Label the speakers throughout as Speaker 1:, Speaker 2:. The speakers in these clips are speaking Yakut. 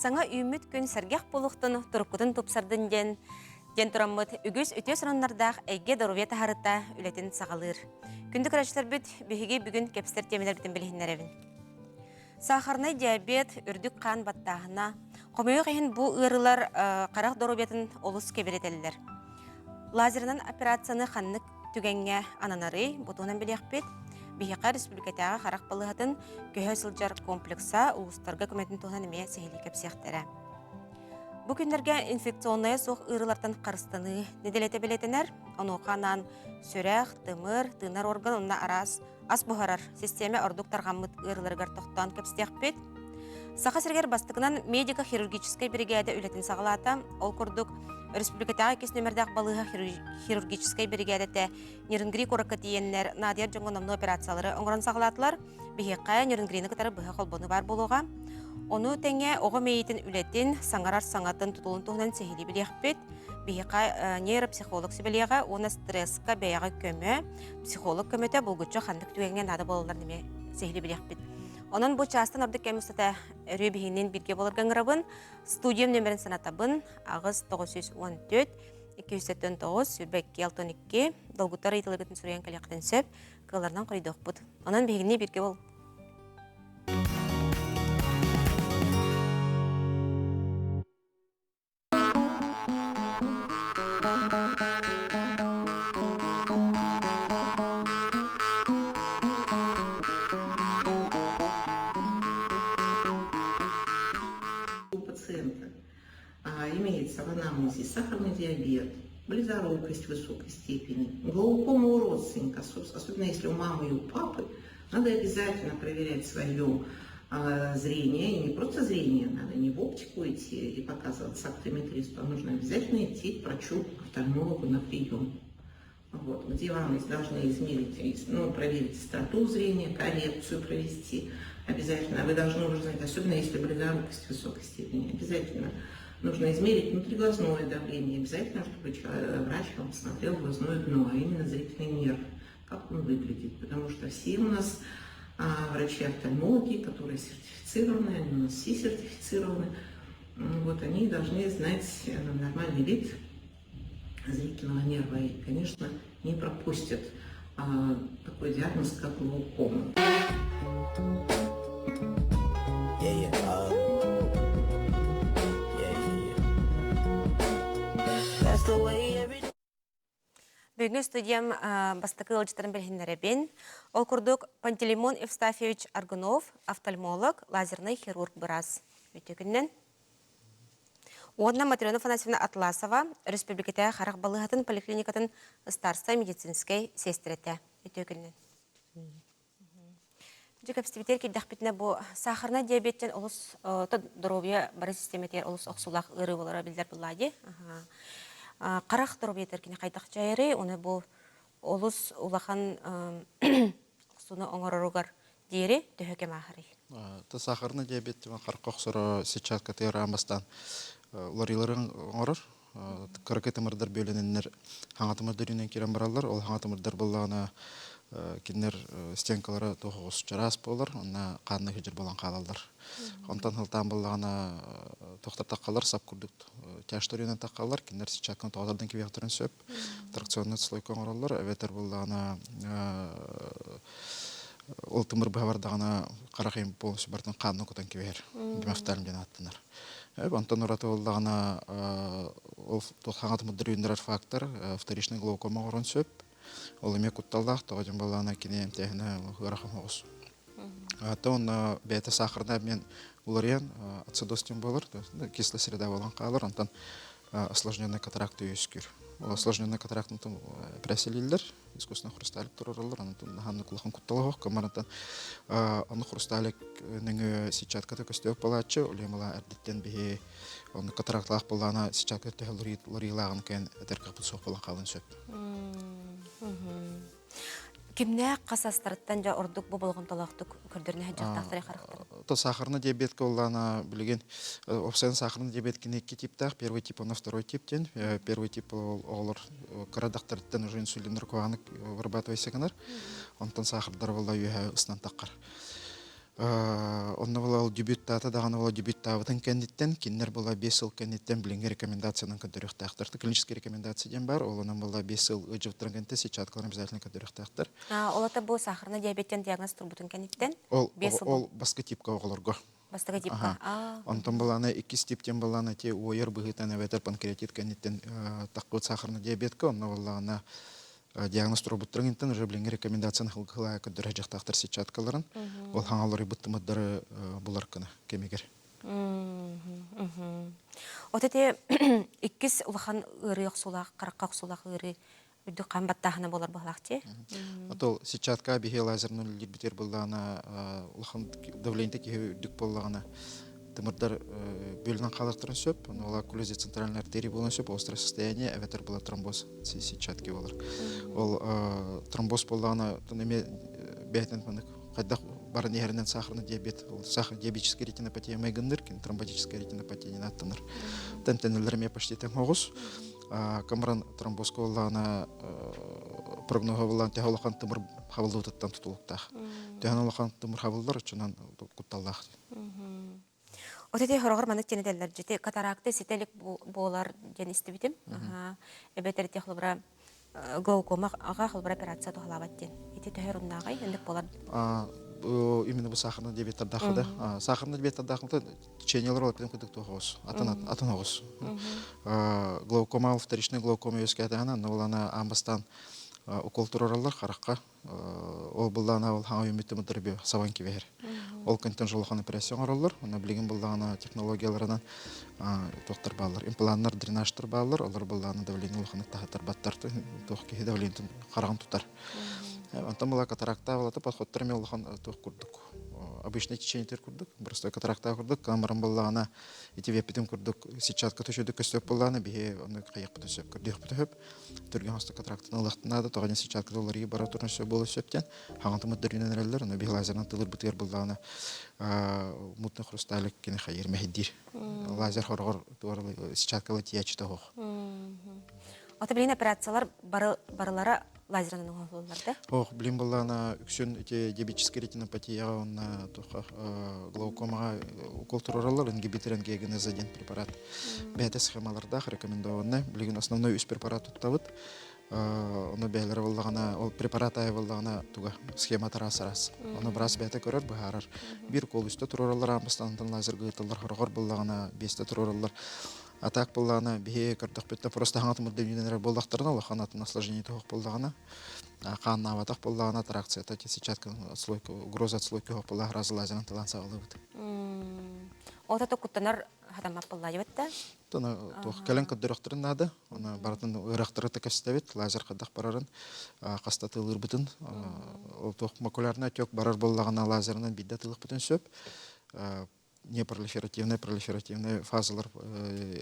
Speaker 1: Саҥа үүммүт күн сэргэх буолуохтун, туруккутун тупсардын диэн диэн тураммыт үгүс үтүө сонуннардаах эйгэ доруобуйа таһарыта үлэтин саҕалыыр. Күндү көрөөччүлэрбит, биһиги бүгүн кэпсэтэр тиэмэлэрбитин билиһиннэрэбин. Сахарнай диабет, үрдүк хаан баттааһына, хомойуох иһин бу ыарыылар харах доруобуйатын олус кэбирэтэллэр. Лазерынан операцияны ханнык түгэҥҥэ ананарый, бу туһунан билиэхпит. Биһиэхэ республикатааҕы харах балыыһатын көһө сылдьар комплекса улуустарга көмөтүн туһунан эмиэ сиһилии кэпсиэхтэрэ. Бу күннэргэ инфекционнайа суох ыарыылартан харыстаныы нэдиэлэтэ бэлиэтэнэр. Онуоха анаан сүрэх, тымыр, тыынар орган уонна араас ас буһарар систиэмэ ордук тарҕаммыт ыарыыларыгар тохтоон кэпсэтиэхпит. Саха сиригэр бастакынан медико-хирургическай биригээдэ үлэтин саҕалаата. Ол курдук, республикатааҕы иккис нүөмэрдээх балыыһа хирургическай биригээдэтэ Нерюнгри куоракка тиийэннэр наадыйар дьоҥҥо номнуо операциялары оҥорон саҕалаатылар. Биһиэхэ Нерюнгрины кытары быһа холбонуу баар буолуоҕа. Ону тэҥэ оҕо мэйиитин үлэтин, саҥарар саҥатын тутулун туһунан сиһилии билиэхпит. Биһиэхэ нейропсихолог сүбэлиэҕэ уонна стресска бэйэҕэ көмө, психолог көмөтө булгуччу ханнык түгэҥҥэ наада буолалларын эмиэ сиһилии билиэхпит. Онон бу чаастан ордук кэм устата өрүү биһигинин бииргэ буоларга ыҥырабын. Студиям нөмерин санатабын 8 914 279 22 62 долгутар ыйытылыгытын суруйан кэлиэххитин сөп. Кыаларынан хоруйдуохпут. Онон биһигини бииргэ бол.
Speaker 2: У пациента имеется в анамнезе сахарный диабет, близорукость высокой степени, глаукома у родственника, особенно если у мамы и у папы, надо обязательно проверять свое зрение, и не просто зрение, надо не в оптику идти и показываться оптометристу, а нужно обязательно идти к врачу-офтальмологу на прием. Вот, где вам должны измерить, ну, проверить остроту зрения, коррекцию провести обязательно. Вы должны уже знать, особенно если близорукость высокой степени, обязательно нужно измерить внутриглазное давление, обязательно, чтобы врач вам посмотрел глазное дно, а именно зрительный нерв, как он выглядит. Потому что все у нас врачи-офтальмологи, которые сертифицированы, они у нас все сертифицированы, вот они должны знать нормальный вид зрительного нерва и, конечно, не пропустят такой диагноз, как глаукома.
Speaker 3: Yeah, yeah, yeah, yeah. That's the way every
Speaker 1: Бүгүҥҥү студиям бастакы ыалдьыттарын билиһиннэрэбин. Ол курдук Пантелеймон Евстафьевич Аргунов, офтальмолог, лазерный хирург быраас. Үтүө күнүнэн. Уонна Матрена Афанасьевна Атласова, Өрөспүүбүлүкэтээҕи харах балыыһатын поликлиникатын ыстаарсай медицинскэй сиэстэрэтэ. Үтүө күнүнэн. Дьэ кэпсэтибитигэр киирдэхпитинэ бу сахарнай диабеттен олус доруобуйа бары систиэмэтигэр олус охсуулаах ыарыы буолара биллэр буоллаа дии. Харах доруобуйатыгар кини хайдах дьайарый, уну бу олус улахан охсууну оҥороругар диэри төһө кэм ааһарый?
Speaker 4: Та сахарный диабет диэн харахха охсоро сетчаткатыгар аан бастаан уларыыларын оҥорор. Кыракый тымырдар бүөлэнэннэр хаҥа тымырдар үүнэн киирэн бараллар. Ол хаҥа тымырдар буоллаҕына кинилэр стенкалара туох оҕус чараас буолар, онно хаанна сылдьар буолан хаалаллар. Онтон сылтаан буоллаҕына тохтор таххалар сап курдук тяжтар үүнэн таххаллар, кинилэр сетчатканы тоҕо тардан кэбиһиэхтэрин сөп. Тракционный слойка оҥороллор, эбэтэр буоллаҕына ол тымыр быһа бардаҕына харах им полностью барытын хаанна кутан кэбиһэр. Гемофтальм диэн ааттанар. Онтон ураты буоллаҕына ол хаҥа тымырдар үүннэрэр фактор вторичный глаукома оҥорон сөп. Ол эмиэ кутталлаах, тоҕо диэн буоллаҕына кини эмтээһинэ ыарахан оҕус. Ата онно бэйэтэ сахарная обмен уларыйан ацидоз диэн буолар, кислая среда буолан хаалар, онтон осложненный катаракта үөскүүр. Ол осложненный катарактын эпэрээссийэлииллэр, искусственный хрусталик туруораллар, онон наһааннык улахан куттала суох, комарантан ону хрусталик нөҥүө сетчатката көстүөх буолааччы, ол иһин эрдэттэн биһи онно катаракталаах буоллаҕына сетчатка төһө уларыйыылааҕын кэн этэр кыахпыт суох буолан хаалыан сөп.
Speaker 1: Кимнээх хас астарыттан дьэ ордук бу болҕомтолоохтук көрдөрүнэ сылдьыахтаахтарый харахтарын?
Speaker 4: То сахарный диабетка буоллаҕына билигин опсайын сахарный диабет кини икки типтаах первый тип уонна второй тип диэн первый тип ол оҕолор кыра дактарыттан уже инсулиннар куһаҕаннык вырабатывайся гынар онтон сахардар буолла үөһэ ыстан таххар. Онно була ол дебюттаата даҕаны була дебюттаабытын кэнниттэн кинилэр була 5 сыл кэнниттэн билиҥҥи рекомендациянан көрдөрүөхтээхтэр. Клиническая рекомендация диэн баар, ол онон була 5 сыл ыдьыбыттарын кэнниттэн сетчаткаларын обязательно көрдөрүөхтээхтэр.
Speaker 1: Ол ата бу сахарный диабеттен диагноз турбутун кэнниттэн
Speaker 4: Ол
Speaker 1: 5 сыл
Speaker 4: ол баскы типка оҕолорго.
Speaker 1: Бастакы типка.
Speaker 4: Аха. Онтон былаана иккис типтен былаана ти уойар быһыытан эбэтэр панкреатит кэнниттэн тахпыт сахарный диабетка онно буоллаҕына диагноз турбуттарын интен уже билиҥҥи рекомендацияны хылгылаа көрдөрө дьахтаахтар сетчаткаларын ол хаҥалары быттымыддары булар гына кэмигэр.
Speaker 1: От эти иккис улахан ыарыы охсуулаах, харахха охсуулаах ыарыы үрдүк хаан баттааһына буолар быһалаах дии.
Speaker 4: Отол сетчатка биһи лазерынан үллэрбитер буоллаҕына улахан давление киһи үрдүк буоллаҕына тымырдар бөлүнэн хаалыахтарын сөп. Ону окклюзия центральной артерии буолуон сөп, острое состояние, эбэтэр була тромбоз сетчатки буолар. Ол тромбоз буоллаҕына эмиэ бэйэтин маннык хайдах баран иһэринэн сахарный диабет, ол сахар диабетическая ретинопатия майгынныр, тромботическая ретинопатия диэн ааттанар. Тэмтэнэллэр эмиэ почти тэҥ оҕус. Камран тромбозка буоллаҕына прогноһа буоллаҕына төһө улахан тымыр хабыллыбытыттан тутулуктаах. Төһөн улахан тымыр хабыллар оччонон кутталлаах.
Speaker 1: От ити хороҕор маннык диэн этэллэр дьити катаракта ситэ илик буолар диэн истибитим. Эбэтэр ити холобура глаукома аҕа холобура операция туһалаабат диэн. Ити төһө оруннааҕый? Инник буолар.
Speaker 4: Именно бу сахарный диабеттардаахы да. Сахарный диабеттардаахы течениелар ол курдук туох атын атын оҕус. Глаукома вторичный глаукома үөскээтэҕинэ онно булана аан бастаан укол турараллар харахха ол буллаана ол хаҥа үүммүт тымырдары сабан кибэһэр. Ол кэнтэн жолохон операция оҥороллор. Онно билигин буллаҕына технологияларынан туохтар бааллар, импланнар, дренажтар бааллар. Олор буллаҕына давление улаханнык таһыттарбаттар. Туох киһи давлениетын хараҕын тутар. Онтон була катаракта балата подходтар эмиэ улахан туох курдук обычный течениетер курдук, простой катарактаах курдук, камерам буоллаҕына ити биэппитин курдук сетчатка төшөдө көстөп буоллаҕына биһи ону хайыахпытын сөп, көрдүөхпүтүн сөп. Түргэн хоста катарактаны ылыахтын наада, тоҕо диэн сетчатката уларыйыы бара туран сөп буола сөп диэн хаҥатымыт дөрүүнэн эрэллэр, ону биһи лазерынан тылырбытыгар буоллаҕына мутный хрусталик кини хайыр мэһэйдиир. Лазер хороҕор сетчаткала тиийээччитэ оһох.
Speaker 1: Ото билин операциялар бары барылара лазерынан оҥоһуллар да?
Speaker 4: Ох, билин буллаана үксүн ити диабетическая ретинопатияҕа уонна туха глаукомаҕа укол турараллар ингибитор ангиогенеза диэн препарат. Бэйэтэ схемалардаах рекомендованный. Билигин основной үс препарат туттабыт. Ону бэйэлэрэ буоллаҕына, ол препарат айа буоллаҕына туга схема тараас араас. Ону быраас бэйэтэ көрөр, быһаарар. Биир укол үстэ туруораллар, аан бастаан лазерга ыыталлар, хороҕор буоллаҕына биэстэ туруораллар. А так буоллаҕына биһи көрдөхпүттэн просто хаҥатымыт да эрэ буоллахтарына улахан атын осложнение туох буоллаҕына хааннаабатах буоллаҕына аттракцията сетчатка отслойка угроза отслойка суох буоллаҕына сразу лазерынан тылан саҕалыыбыт.
Speaker 1: Ото токуттанар хатаммат буолла дебет да?
Speaker 4: Тона туох кэлэн көрдөрөхтөрүн наада. Оны барытын ыарахтары кэстэбит, лазер хайдах барарын, хаста тылыырбытын, ол туох макулярный отек барар буоллаҕына лазерынан биирдэ тылыхпытын сөп. Непролиферативная, пролиферативная фазалар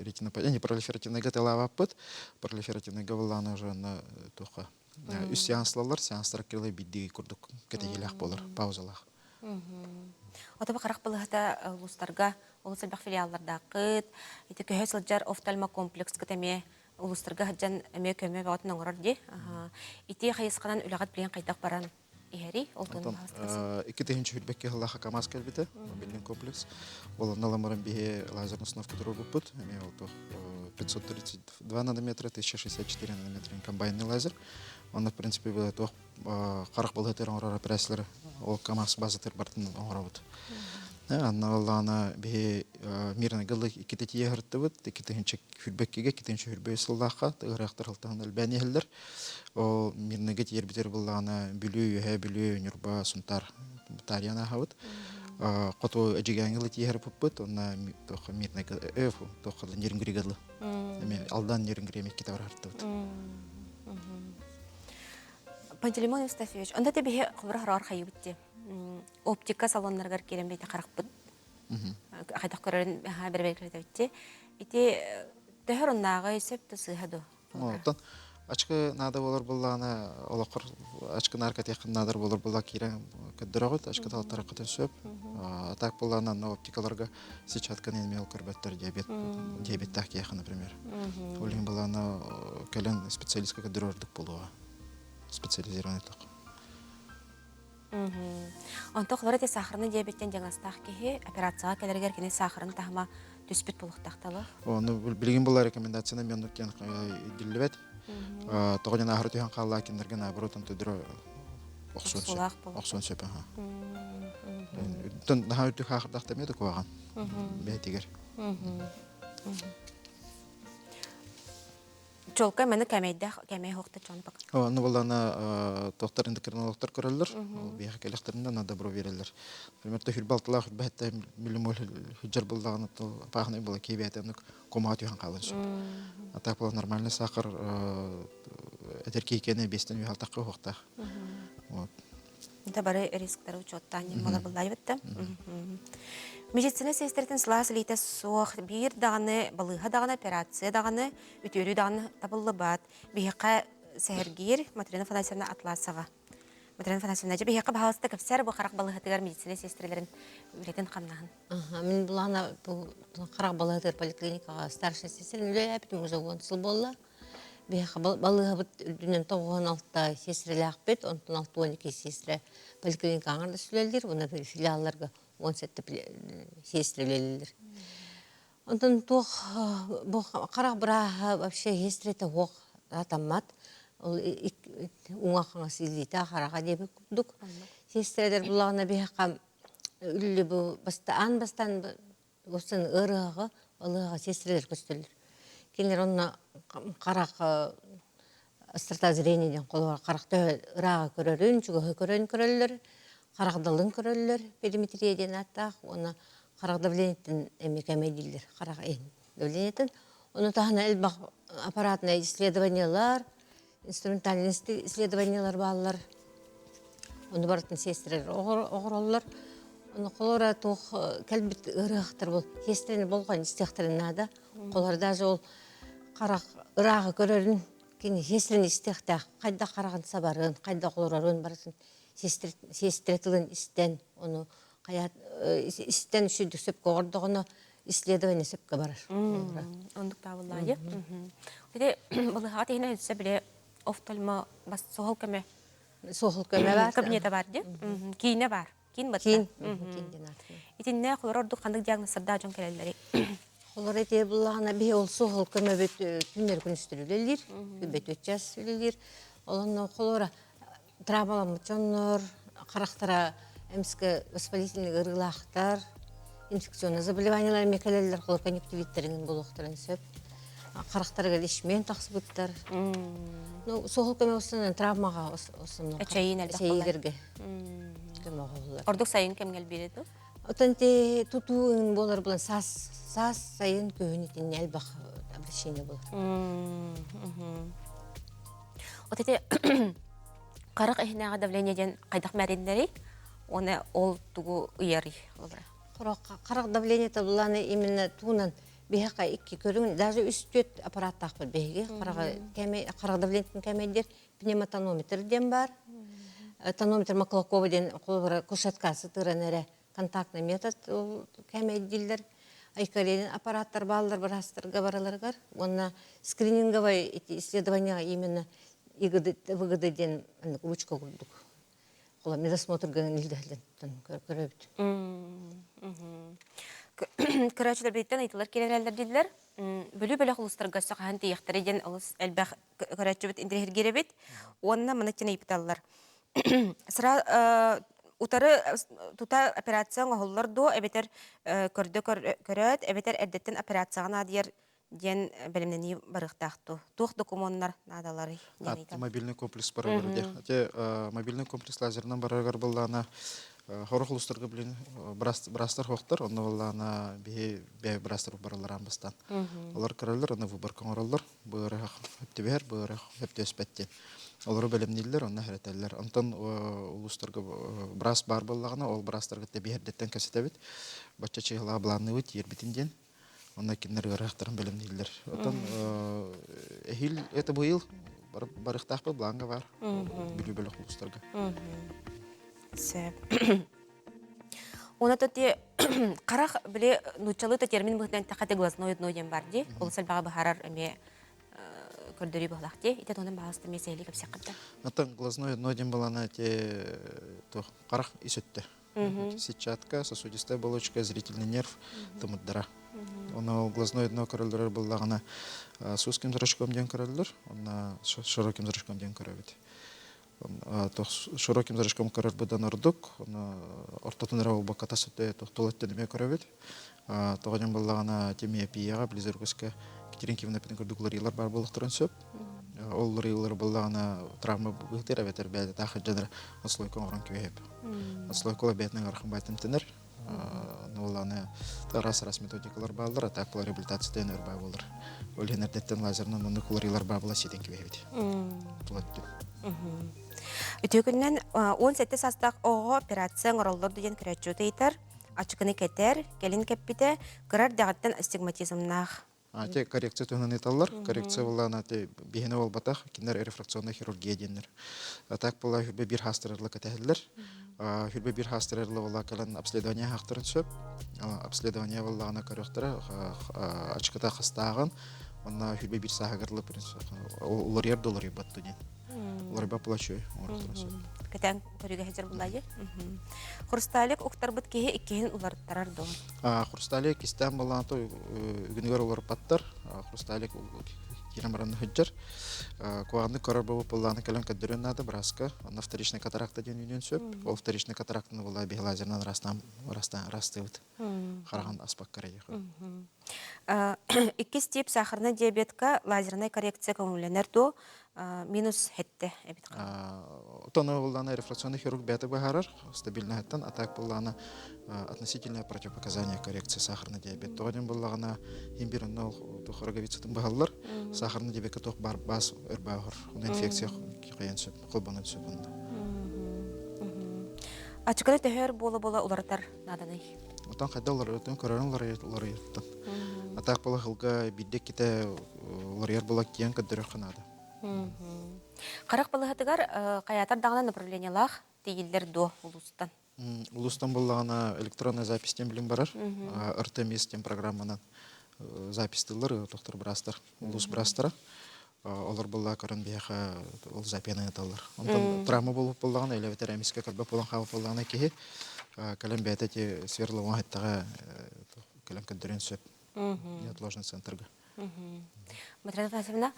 Speaker 4: ретинопатия, не пролиферативныйга тылаабаппыт, пролиферативныйга былаана уже онно туохха үс сеанслалар, сеанстар килы биддиги курдук кэтэһиилээх буолар, паузалаах.
Speaker 1: Отоба харах балыһата улуустарга олус элбэх филиаллардааххыт, ити көһө сылдьар офтальмокомплекскыт эмиэ улуустарга сылдьан эмиэ көмө бөҕөтүн оҥорор дии. Ити хайысханан үлэҕит билигин хайдах баран иһэрий? Ол туһунан баҕастыгас.
Speaker 4: 2022 сыллаах КАМАЗ кэлбитэ, мобильный комплекс. Ол онно ламаран биһи лазерный установка туруорбуппут. Эмиэ ол 532 нанометра, 1064 нанометра комбайнный лазер. Онно, в принципе, туох харах балыһытыгар оҥорор операциялары ол КАМАЗ базатыгар барытын оҥоробут. Анна оллаана биһи мирный гылы иккитэ тиийэ сырыттыбыт, икки хүрбэккигэ, икки хүрбэ сыллаахха ыарахтар сылтаһан элбээн иһэллэр. Ол Мирныга тиийэрбитигэр буоллаҕына Бүлүү, Үөһээ Бүлүү, Ньурба, Сунтаар таарыйан ааһабыт. Хоту Эдьигээҥҥэ ыла тиийэр буппут, уонна туох Мирныга туох Нерюнгрига ыла. Эми Алдан Нерюнгри эми иккитэ барартыбыт.
Speaker 1: Пантелеймон Евстафьевич, онда те биһи холбура хороҕор хайыбыт дии. Оптика салоннарыгар киирэн бэйте харахпыт хайдах көрөрүн бэрбэккэтэбит дии. Ити төһөр оннааҕы сөп да сыыһа дуо?
Speaker 4: Оттон ачкы наада буолар буоллаҕына олоххор ачкы наркотеххын наадar буолар буолла киирэн көрдөрөҕүт ачкы талтараххытын сөп. А так буоллаҕына анна оптикаларга сетчатканы эмиэ көрбөттөр диабет диабеттаах киһиэхэ например. Ол иһин буоллаҕына кэлэн специалистка көрдөрөр ордук буолуоҕа. Специализированный тох.
Speaker 1: Онто холоро те сахарный диабеттен диагнозтаах киһи операцияҕа кэлэригэр кини сахарын таһыма түспүт буолуохтаахтала.
Speaker 4: Ону билигин була рекомендацияны мен оннук диэн ирдиллибэт. Тоҕо диэн аһары түһэн хааллаа кинилэргэ наоборот онтудура охсуон сөп. Охсуон сөп. Тон наһаа үрдүк хаахырдахта эмиэ да куһаҕан бэйэтигэр.
Speaker 1: Чолка маны кэмэйдэх кэмэй хохта чон пак.
Speaker 4: Аны буллана тохтар эндокринологтар көрөллөр. Ол биһиэхэ кэлэхтэринэ на добро береллер. Например, то хүрбэ алтылаах хүрбэ хэттэ миллимоль хүджэр буллаҕына то паахнай була киэбээтэ оннук комаҕа түһэн хаалан сөп. А так була нормальный сахар этэр киһикэни биэстэн үһалтахха уһуохтаах. Вот.
Speaker 1: Да бары рисктары учуоттаан ньымалар буллаайбытта. Медицина сиэстэритин сылаас илиитэ суох биир даҕаны балыыһа даҕаны операция даҕаны үтүөрүү даҕаны табыллыбат. Биһиэхэ сэһэргиир Матрена Афанасьевна Атласова. Матрена Афанасьевна, дьэ биһиэхэ баһаалыста кэпсээр бу харах балыыһатыгар медицина сиэстэрэлэрин үлэтин хамнаһын.
Speaker 5: Мин булаана бу харах балыыһатыгар поликлиникаҕа старшай сиэстэрин үлэлээбитим уже уон сыл буолла. Биһиэхэ балыыһабыт үрдүнэн 96 сиэстэрэлээхпит, онтон 62 сиэстэрэ поликлиникаҕа да үлэлиир, уонна филиалларга 17 сиэстэрэ үлэлииллэр. Онтон туох бу харах бырааһа вообще сиэстэрэтэ суох сатаммат. Ол уҥа-хаҥас илиитэ хараҕа диэбит курдук. Сиэстэрэлэр буллаҕына биһиэхэ үллү бу бастаан бастаан Уопсан ыарыһаҕы балыыһаҕа сиэстэрэлэр көстөллөр. Кинилэр онно харах острота зрения диэн холобур харах төһө ырааҕы көрөрүн, чугаһы көрөн көрөллөр, харах далын көрөллөр, периметрия диэн ааттаах уонна харах давлениетын эмиэ кэмэйдииллэр, харах иһин давлениетын. Ону таһынан элбэх аппаратнай исследованиелар, инструментальный исследованиелар бааллар. Ону барытын сиэстэрэлэр оҕороллор. Ону холоро туох кэлбит ыарыһахтар бол сиэстэрэни болҕойон истиэхтэрин наада. Холор даже ол харах ырааҕы көрөрүн кини сиэстэрин истиэхтээх. Хайдах хараҕын сабарын, хайдах олорорун барытын сиэстэрэ тылын истэн, ону хайа истэн үчүгдүк сөпкө оҕордоҕуна исследование сөпкө барар.
Speaker 1: Оннук таабыллаайы. Ити балыһаҕа тиһинэ өссө биле офтальмо бас суһал көмө
Speaker 5: Суһал көмө бар.
Speaker 1: Кабинета бар ди. Киинэ бар. Киин батта.
Speaker 5: Киин. Киин диэн
Speaker 1: Итиннэ холор ордук ханнык диагнозтардаах дьон кэлэллэри?
Speaker 5: Холор эти буллаҕына биһи ол суһал көмөбүт түннэр күнүстэр үлэлиир, күбэт час үлэлиир. Олонно холора травмаламмыт дьоннор харахтара эмискэ воспалительный ыарыылаахтар, инфекционный заболеваниелар эмиэ кэлэллэр, холор конъюнктивиттэрин булуохтарын сөп. Харахтарыгар ишмиэн тахсыбыттар. Ну, суһал көмө основном травмаҕа основном.
Speaker 1: Эчэйиин элбэх
Speaker 5: Эчэйиилэргэ көмө оҕоллор.
Speaker 1: Ордук сайын кэмҥэ элбиирэ дуу?
Speaker 5: Отон те тутуу ыын буолар булан саас саас сайын күһүн итиннэ элбэх обращение буолар.
Speaker 1: Вот эти харах иһинээҕи давление диэн хайдах мэриннэрий? Уонна ол тугу ыйарый?
Speaker 5: Харах давлениета буланы именно туунан биһиэхэ икки көрүҥ, даже үс түөрт аппараттаахпыт биһиги. Харах давлениетын кэмэйдир пневмотонометр диэн баар. Тонометр Маклакова диэн холобура кушетка сытыран эрэ контактный метод кэмэйдииллэр. Айкалиен аппараттар бааллар быраастарга бараларыгар уонна скрининговое исследование именно ИГД, ВГД диэн ручка курдук Хола медосмотр гынан илдэһэллэн көрөбүт.
Speaker 1: Көрөөччүлэр бириттэн ыйытылар киирэллэр дииллэр. Бүлүү бөлөх улуустарга өссө хаһан тиийэхтэрэ диэн олус элбэх көрөөччүбүт интэриэһиргиир эбит. Уонна маны итинэ ыйыпыталлар. Сыра утары тута операция оҥоһуллар дуо эбэтэр көрдө көрөөт эбэтэр эрдэттэн операцияҕа наадыйар диэн бэлэмнэнии барыахтаах дуо? Туох докумуоннар наадаларый диэн ыйыталлар.
Speaker 4: Мобильный комплекс барарыгар диэх. Ити мобильный комплекс лазерынан барарыгар быллаана хорох улустарга билин бырастар хуохтар, онно быллаана биһи бэйэ бырастар бараллар бастаан. Олар көрөллөр, онно выборка оҥороллор. Быарах өптүбэһэр, быарах өптүөспэт диэн. Олору бэлэмнииллэр, онно хэрэтэллэр. Онтон улуустарга быраас баар буоллаҕына, ол быраастарга тэбиһэрдэттэн кэсэтэбит. Бачча чыһылаа былаанныыбыт, тиэрбитин диэн. Онно кинилэр ыарахтарын бэлэмнииллэр. Оттон эһиил это быйыл барыахтаахпыт былааҥҥа баар. Бүлүү бөлөх улуустарга.
Speaker 1: Сөп. Уонна ти харах били нууччалыы та термин быһыытынан тэхэ глазной дно диэн бар дии. Олус элбэҕи быһаарар эмиэ. көрдөрүү буоллах дии. Ити туһунан баҕаласта эмиэ сэһэлии кэпсиэххит да.
Speaker 4: Оттон глазное дно диэн балана те харах ис өттө. Сетчатка, сосудистая оболочка, зрительный нерв тымырдара. Ону глазное дно көрөллөр буоллаҕына с узким зрачком диэн көрөллөр, онно широким зрачком диэн көрөбүт. Широким зрачком көрөр быдан ордук, ону ортотун эрэ буолбакка тас өттө тохтол өттүн эмиэ көрөбүт. Тоҕо диэн буоллаҕына тимиопияҕа, близорукоска Китерин курдук уларыйыылар баар буолуохтарын сөп. Ол уларыйыылар буоллаҕына травма быһыытыгар эбэтэр бэйэтэ таах дьанар отслойка оҥорон кэбиһэп. Отслойка бэйэтинэн ыарахан баайтымтанар. Буоллаҕына араас-араас методикалар бааллар, а так реабилитация өр баа буолар. Ол иһин эрдэттэн лазерынан оннук уларыйыылар баа буола сиэтэн кэбиһэбит. Тула өттүн.
Speaker 1: Үтүө күнүнэн 17 саастаах оҕоҕо операция оҥороллор диэн көрөөччү ыйытар. Ачыкыны кэтэр, кэлин кэппитэ, кыра эрдэҕиттэн астигматизмнаах.
Speaker 4: Ати коррекция туһунан ыыталлар. Коррекция буоллаҕына ати биһиэнэ буолбатах, кинилэр рефракционная хирургия диэннэр. А так буолла хүрбэ биир хаастарарла кэтэһэллэр. Хүрбэ биир хаастарарла буолла кэлэн обследование аахтарын сөп. Обследование буоллаҕына көрүөхтэрэ ачыкыта хастааҕын, онно хүрбэ биир сааһыгар уларыйар да уларыйбат диэн. Уларыйбат буолаччы оҥоруохтарын сөп.
Speaker 1: Кэтээн көрүүгэ сылдьар буллаайы. Хрусталик уктарбыт киһи иккиһин уларыттарар дуо?
Speaker 4: Хрусталик кистээн балаанта үгүнүгэр уларыппаттар. Хрусталик киирэн баран сылдьар. Куһаҕаннык көрөр буолбут буоллаҕына кэлэн көрдөрүөн наада бырааска. Онно вторичный катаракта диэн үүнүөн сөп. Ол вторичный катарактаны буолла биһи лазерынан ырастаан ырастыыбыт. Хараҕын аспакка эрэ
Speaker 1: Иккис тип сахарный диабетка лазерная коррекция көҥүллэнэр дуо? Минус хетте эбит.
Speaker 4: Отон буллаана рефракционный хирург бэйэтэ быһаарар стабильноһыттан, а так буллаана относительное противопоказание коррекции сахарный диабет. Тоҕо диэн буллаҕына иһин бир онно туох роговицатын быһаллар. Сахарный диабекка туох бар баас өрбааһыр. Онно инфекция кыйан сөп, холбонон сөп онно.
Speaker 1: Ачыкыны төһөр буола-буола уларытар нааданый?
Speaker 4: Отон хайда уларытын көрөрүн уларыйыттан. А так була хылга биирдэ ките уларыйар була киэн көрдөрөххө наада.
Speaker 1: Харах балыһатыгар хайаатар даҕаны направлениелаах тиийиллэр дуо улуустан?
Speaker 4: Улуустан буллаҕына электронная запись диэн билим барар. РТМИС диэн программанан записьтыллар доктор быраастар, улуус быраастара. Олор буллаа көрөн биһиэхэ ол запианы ыыталлар. Онтон травма буолбут буоллаҕына, или эбэтэр эмискэ көрбөт буолан хаалбыт буоллаҕына киһи кэлэн бэйэтэ ити Свердловоҥа иһиттэҕэ кэлэн көрдөрүөн сөп неотложный центрга.
Speaker 1: Матрена Афанасьевна,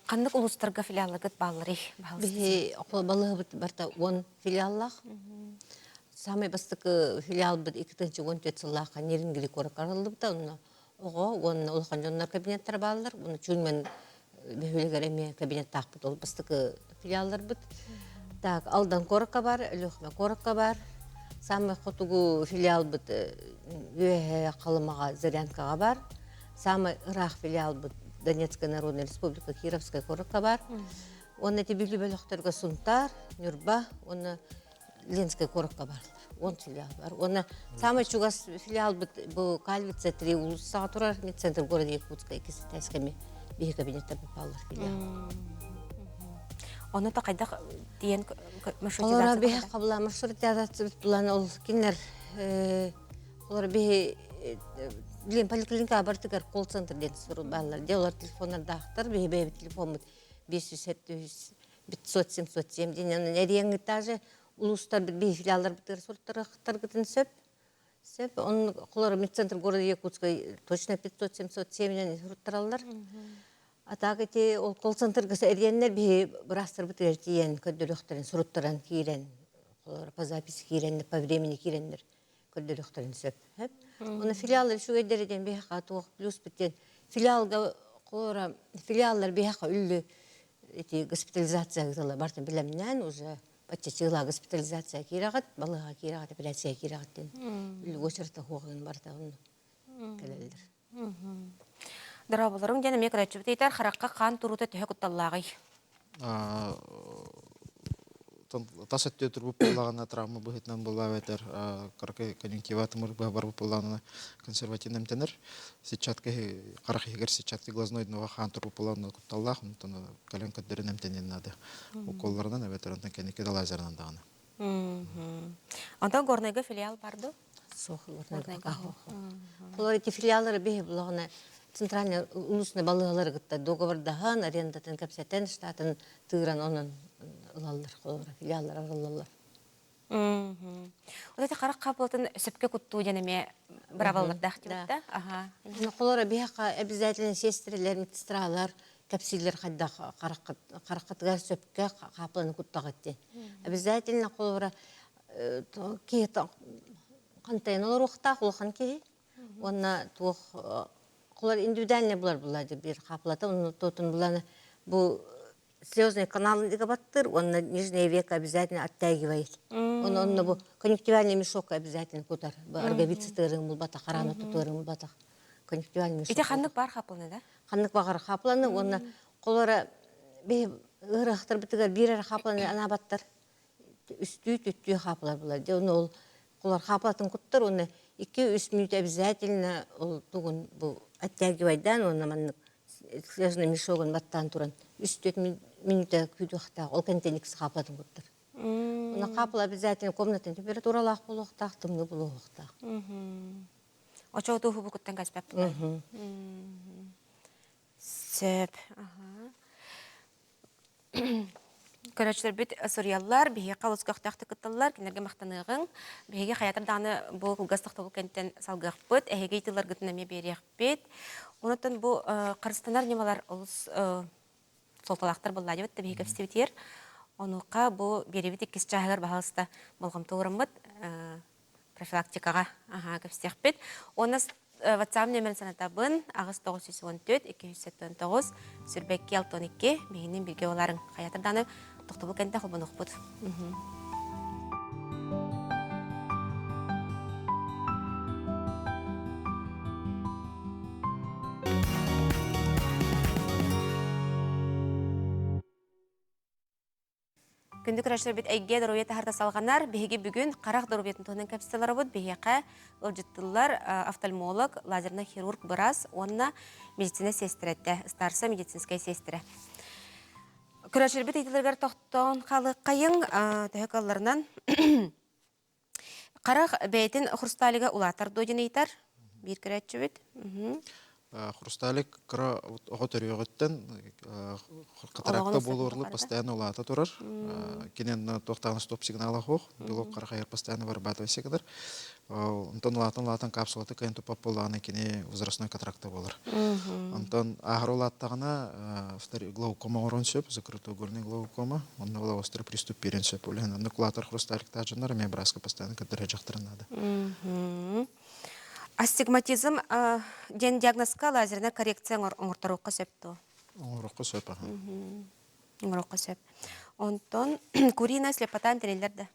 Speaker 1: ханнык улуустарга филиалларгыт баалларый?
Speaker 5: Биһи балыһыбыт барта 10 филиаллаах. Самый бастакы филиалбыт 2014 сыллаахха Нерюнгри куоракка арыллыбыта. Онно оҕо уонна улахан дьоннор кабинеттара бааллар. Уонна Чульман бөһүөлэгэр эмиэ кабинеттаахпыт. Ол бастакы филиалларбыт. Так, Алдан куоракка бар, Өлүөхүмэ куоракка бар. Самый хотугу филиалбыт Үөһээ Халымаҕа Зырянкаҕа бар. Самый ыраах филиалбыт Донецкая Народная Республика Кировская куоракка бар. Уонна ити Бүлүү бөлөхтөргө Сунтаар, Ньурба уонна Ленскэй куоракка бааллар. 10 филиал бар. Уонна самый чугас филиалбыт бу Кальвица 3 улуссаҕа турар медцентр города Якутска иккис этээскэ биһи кабинеттар бааллар филиал.
Speaker 1: Ону та хайдах тиийэн
Speaker 5: Олора биһи қабыла маршрутизация булан ол кинилер олор биһи билин поликлиника бартыгар колл-центр диэн сурук бааллар. Де олор телефоннардаахтар биһи бэйэбит телефоммут 507 507 707 диэн эриэҥҥит даже улуустарбыт биһи филиалларбытыгар суруттарыахтаргытын сөп. Сөп. Он холор медцентр города Якутска точно 500 707 суруттараллар. А так эти ол колл-центрга эриэннэр биһи быраастарбытыгар тиийэн көрдөрүөхтэрин суруттаран киирэн холор по записи киирэннэр по времени киирэннэр көрдөрүөхтэрин сөп. Оны филиаллар үчүгэйдэр диэн биһиэхэ туох плюс диэн филиалга холора филиаллар биһиэхэ үллү ити госпитализация ыытылла бартын билэмнээн уже баччачыылаа госпитализация киирэҕит балыыһаҕа киирэҕит операция киирэҕит диэн үллү очерта хуоҕун барыта онно кэлэллэр.
Speaker 1: Дорооболорум диэн эмиэ көрөөччүбүт ыйытар харахха хаан туруута төһө кутталлааҕый?
Speaker 4: Тас өттүө турбут буоллаҕына травма быһыытынан буолла эбэтэр кыракый конъюнктива тымыр быһа барбыт буоллаҕына консервативно эмтэнэр. Сетчатка харах иһигэр сетчатка глазной дноҕа хаан турбут буоллаҕына кутталлаах, онтон кэлэн көрдөрөн эмтэниэн наада. Уколларынан эбэтэр онтон кэнники да лазерынан даҕаны.
Speaker 1: Онтон Горнайга филиал бар дуо?
Speaker 5: Суох, Горнайга. Олор ити филиаллары биһи булаҕына. центральный улусный балыыһалары кытта договордаһан, арендатын кэпсэтэн, штатын тыыран онон ылаллар, холобура, филиаллар арыллаллар.
Speaker 1: Вот это харах хаапылатын сөпкө куттуу диэн эмиэ быраабылалардаах диэбит да? Аха.
Speaker 5: Холора биһиэхэ обязательно сестрэлэр, медсестралар кэпсииллэр хайдах хараххытыгар сөпкө хаапыланы куттаҕыт диэн. Обязательно холобура киһи хантайан олоруохтаах улахан киһи уонна туох холор индивидуальный булар булла биир хаапылата онно туотун буланы бу слезный канал баттыр уонна нижнее веко обязательно оттягивает. Он онно бу конъюнктивальный мешок обязательно кутар. Бу роговица тыырын булбатах, хараны тутуырын булбатах. Конъюнктивальный мешок.
Speaker 1: Ити ханнык бар хапланы да?
Speaker 5: Ханнык багар хапланы уонна холора биһи ыарахтарбытыгар биир эрэ хапланы анаабаттар. Үстүү түттүү хаплар булар. Дьэ оны ол холор хаплатын куттар уонна 2-3 мүнөт обязательно ол тугун бу оттягивайдан уонна маннык слезный мешогун баттаан туран 3-4 мүнөтэ күүтүөхтээх ол кэнтэн икс хаплатын куттар. Уна хаапыла обязательно комнатын температуралаах буолуохтаах, тымныы буолуохтаах.
Speaker 1: Очоотуу хубукуттан каспаппыт. Сөп. Көрөөччүлэрбит суруйаллар, биһиэхэ олус көхтөөхтүк кытталлар, кинилэргэ махтаныаҕыҥ. Биһиги хайатар даҕаны бу кылгас тохтобул кэнниттэн салгыахпыт, эһиги ыйытыыларгытын эмиэ биэриэхпит. Онон бу харыстанар ньымалар олус суолталаахтар буолла диэбит да биһиги кэпсэтибитигэр. Онуоха бу биэрэбит иккис чааһыгар баһаалыста болҕомто уураммыт профилактикаҕа кэпсиэхпит. Уонна WhatsApp нөмерин санатабын 8914 279 сүрбэкки 62 биһигинин бииргэ боларыҥ. Хайатар даҕаны тохтобул кэнтэ холбонуохпут. Күндү көрөөччүлэрбит эйгэ доруобуйа таһарда салҕанар. Биһиги бүгүн харах доруобуйатын туһунан кэпсэтэлэробут. Биһиэхэ ыалдьыттыллар офтальмолог, лазерный хирург быраас уонна медицина сиэстэрэтэ, старшая медицинская сиэстэрэ. Көрөөччүлэрбит ыйытыыларыгар тохтоон хаалыаххайыҥ. Төһө кыалларынан Харах бэйэтин хрусталига улаатар дуо диэн ыйытар биир көрөөччүбүт.
Speaker 4: Хрусталик кыра оҕо төрүөҕүттэн катаракта буолуорлу постоянно улаата турар. Кинен туохтаан стоп сигнала суох. Белок харахайар постоянно вырабатывайся кыдар. Онтон улаатан улаатан капсулата кыайан туппат буоллаҕына кини возрастной катаракта буолар. Онтон ааһар улааттаҕына глаукома оҥорон сөп, закрытоугольный глаукома. Онно була острый приступ биэрэн сөп. Ол иһин оннук улаатар хрусталиктаах дьоннор эмиэ бырааска постоянно көрдөрө дьахтарын наада.
Speaker 1: Астигматизм диэн диагнозка лазерная коррекция оҥорторуохха сөп дуо?
Speaker 4: Оҥоруохха сөп, аха.
Speaker 1: Оҥоруохха сөп. Онтон куриная слепота тэриллэр да?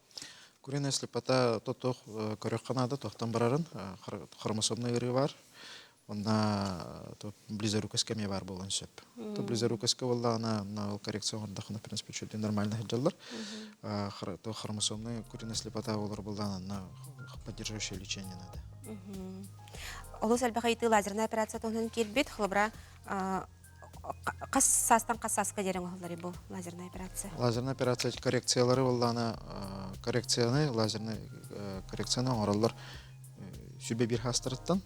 Speaker 4: Куриная слепота тотох көрүөххэ наада, туохтан барарын хромосомный ыарыы бар. Онна близорукость эмиэ баар буолуон сөп. То близорукость буоллаҕына, ол коррекция оҥордоххуна, в принципе, чуть нормально сылдьаллар. То хромосомная куриная слепота олор буоллаҕына, поддерживающее лечение надо.
Speaker 1: Олус элбэх ыйытыы лазерная операция туһунан киирбит. Холобура, хас саастан хас сааска диэри оҥоһуллар бу лазерная операция?
Speaker 4: Лазерная операция коррекциялары буоллаҕына, коррекцияны, лазерный коррекцияны оҥороллор сүбэ биир хаастарыттан.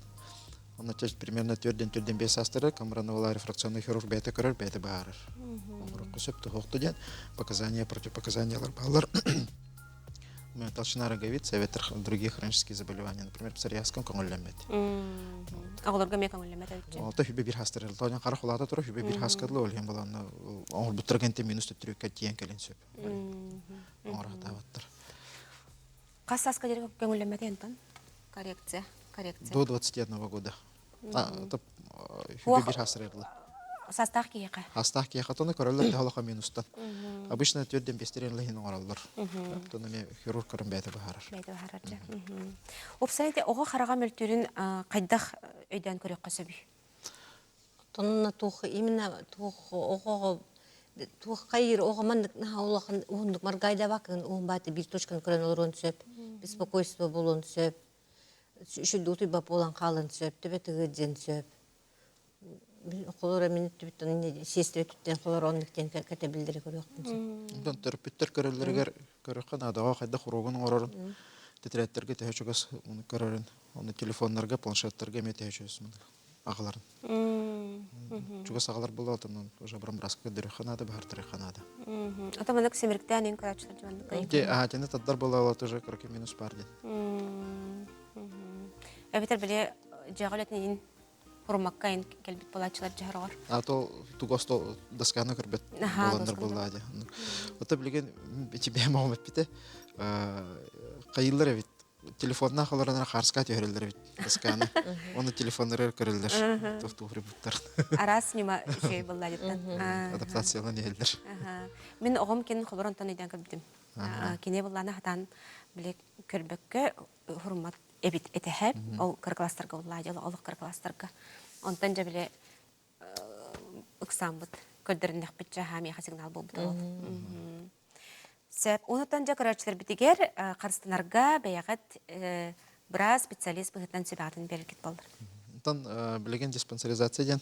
Speaker 4: Онно примерно төрдөн төрдөн бес саастары Камрановала рефракционный хирург бэйэтэ көрөр, бэйэтэ быһаарар. Оҥороххо сөп туһуохту диэн показания, противопоказаниялар бааллар. Толщина роговицы, эбэтэр другие хронические заболевания, например, псориазка көҥүллэммэт.
Speaker 1: Оҕолорго эмиэ көҥүллэммэт эбит.
Speaker 4: Алта хүбэ бир хастар. Тоня хара хулата тура хүбэ бир хаскадлы ол иһин баланна оҥорбуттар кэнтэ минус төттүрүккэ тиийэн кэлин сөп. Оҥорохтаабаттар.
Speaker 1: Хас сааска диэри көҥүллэммэтий онтон? Коррекция, коррекция.
Speaker 4: До 21 года. Это хүбэ бир хастар
Speaker 1: Састаах киһиэхэ.
Speaker 4: Хастаах киһиэхэ тону көрөллөр төһө минустан. Обычно төрдөн бестерен лэһин оҥороллор. Тону эмиэ хирург көрөн бэйэтэ быһаарар.
Speaker 1: Бэйэтэ быһаарар дьэ. Уопсай оҕо хараҕа мөлтүүрүн хайдах өйдөөн көрүөххэ сөбүй?
Speaker 5: Тонна туох именно туох оҕоҕо туох хайыр оҕо маннык наһаа улахан уһуннук маргайдабаккын уһун бааты биир точканы көрөн олоруон сөп беспокойство буолуон сөп үчүгэй утуйба буолан хаалыан сөп төбө тыгыдьыан сөп холоро мин түбүттэн сиэстэрэ түттэн холоро оннук диэн кэтэбиллэри көрүөхпүн сөп
Speaker 4: Онтон төрөппүттэр көрөллөрүгэр көрүөххэ наадаҕа хайдах уруогун оҥорорун тэтэрээттэргэ төһө чугас көрөрүн оны телефоннарга планшеттарга эмиэ төһө чугас. аҕаларын. Чугас аҕалар буолла, уже быраска көрдөрүөххэ наада, баһартарыахха наада.
Speaker 1: Ата маннык симириктээн ин көрөөччүлэр дьоннук.
Speaker 4: Те аатины тардар буолла тоже кыракый минус бар диэн.
Speaker 1: Эбэтэр били дьиэҕэ үлэтин хурумакка ин кэлбит буолааччылар дьаһарҕар.
Speaker 4: А то тугос то досканы көрбөт буоланнар буолла дии. Ото билигин тебе моҕом эппите хайыллар эбит телефоннаах олоронор хаарска түһэрэллэр эбит досканы. Оны телефоннары көрөллөр. Туохтуур буттар.
Speaker 1: Араас ньыма үчүгэй буолла диттан.
Speaker 4: Адаптациялан иһэллэр.
Speaker 1: Мин оҕом кин холоронтон өйдөөн көрбүтүм. Кини буллаана хатаан били көрбөккө хурумат эбит этэһэ. Ол кыра класстарга буллаа дьыл олох кыра класстарга. Онтон дьэ били ыксааммыт көрдөрүннэхпит чаһаа миэхэ сигнал буолбута ол. Сөп. Онутан дьэ көрөөччүлэрбитигэр харыстанарга бэйэҕит быраас специалист быһыытынан сүбэҕитин биэрэргит буоллар.
Speaker 4: Онтон билигин диспансеризация диэн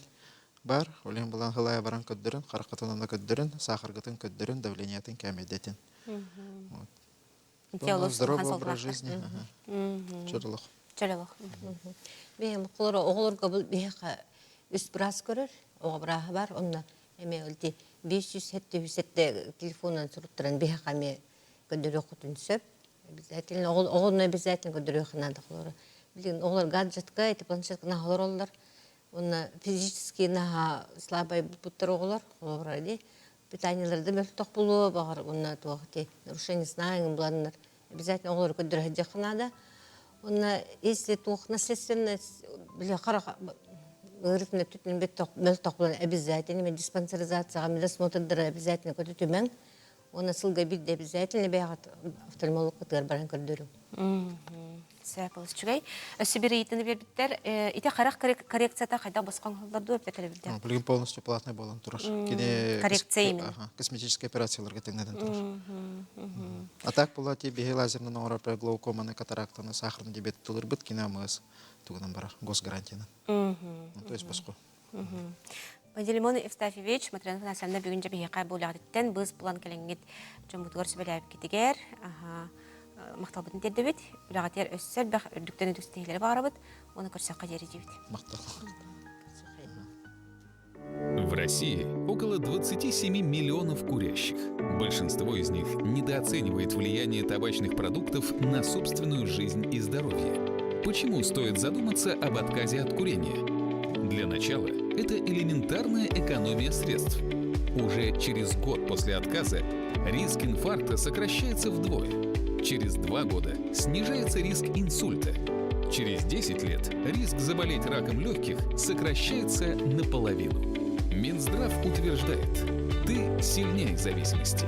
Speaker 4: бар. Ол иһин булан хылайа баран көрдөрүн, хараххытын онно көрдөрүн, саахаргытын көрдөрүн, давлениятын кээмэйдэтин. Вот. Здоровый образ жизни. Чөл олох.
Speaker 1: Чөл олох.
Speaker 5: Бэйэм оҕолорго бұл биһиэхэ үс быраас көрөр, оҕо бырааһа бар, онно эмиэ ылти 577 телефонунан суруттаран биһиэхэ эмиэ көрдөрүөххүтүн сөп. Обязательно оҕону обязательно көрдөрүөххэ наада оҕолору. Билигин оҕолор гаджетка, эти планшетка наһаа олороллор. Уонна физически наһаа слабай буттар оҕолор, холобура дии. Питаниелары да мөлтөх буолуо, баҕар уонна туох ити нарушение сна эҥин буланнар обязательно оҕолору көрдөрө сылдьыахха наада. Уонна если туох наследственность били харах ыарытын өттүтүн мөлтөх булан обязательно диспансеризацияҕа медосмотрдары обязательно көтүтүмэҥ. Уонна сылга биирдэ обязательно бэйэҕит офтальмологкытыгар баран көрдөрүҥ.
Speaker 1: Сөп олус үчүгэй. Өссө биир ыйытыыны биэрбиттэр. Ити харах коррекцията хайдах босхо оҥоһуллар дуо эбэтэр төлөбүрдээх?
Speaker 4: Билигин полностью платный буолан турар. Кини
Speaker 1: коррекция именно.
Speaker 4: Косметическая операцияларга тэҥнэтэн турар. А так була ти биһи лазерынан оҥорор глаукоманы, катарактаны, сахарный диабет тылырбыт кини АМС тугунан барар госгарантиянан. То есть босхо.
Speaker 1: Пантелеймон Евстафьевич, Матрена Афанасьевна бүгүн дьэ биһиэхэ бу быыс булан кэлэҥҥит дьоммутугар сүбэлээбиккитигэр махталбытын тиэрдэбит. Үлэҕитигэр өссө элбэх үрдүктэн үрдүк ситиһиилэри баҕарабыт. Уонна көрсөххө диэри диибит.
Speaker 4: Махтал.
Speaker 6: В России около 27 миллионов курящих. Большинство из них недооценивает влияние табачных продуктов на собственную жизнь и здоровье. Почему стоит задуматься об отказе от курения? Для начала это элементарная экономия средств. Уже через год после отказа риск инфаркта сокращается вдвое. Через 2 года снижается риск инсульта. Через 10 лет риск заболеть раком легких сокращается наполовину. Минздрав утверждает, ты сильнее зависимости.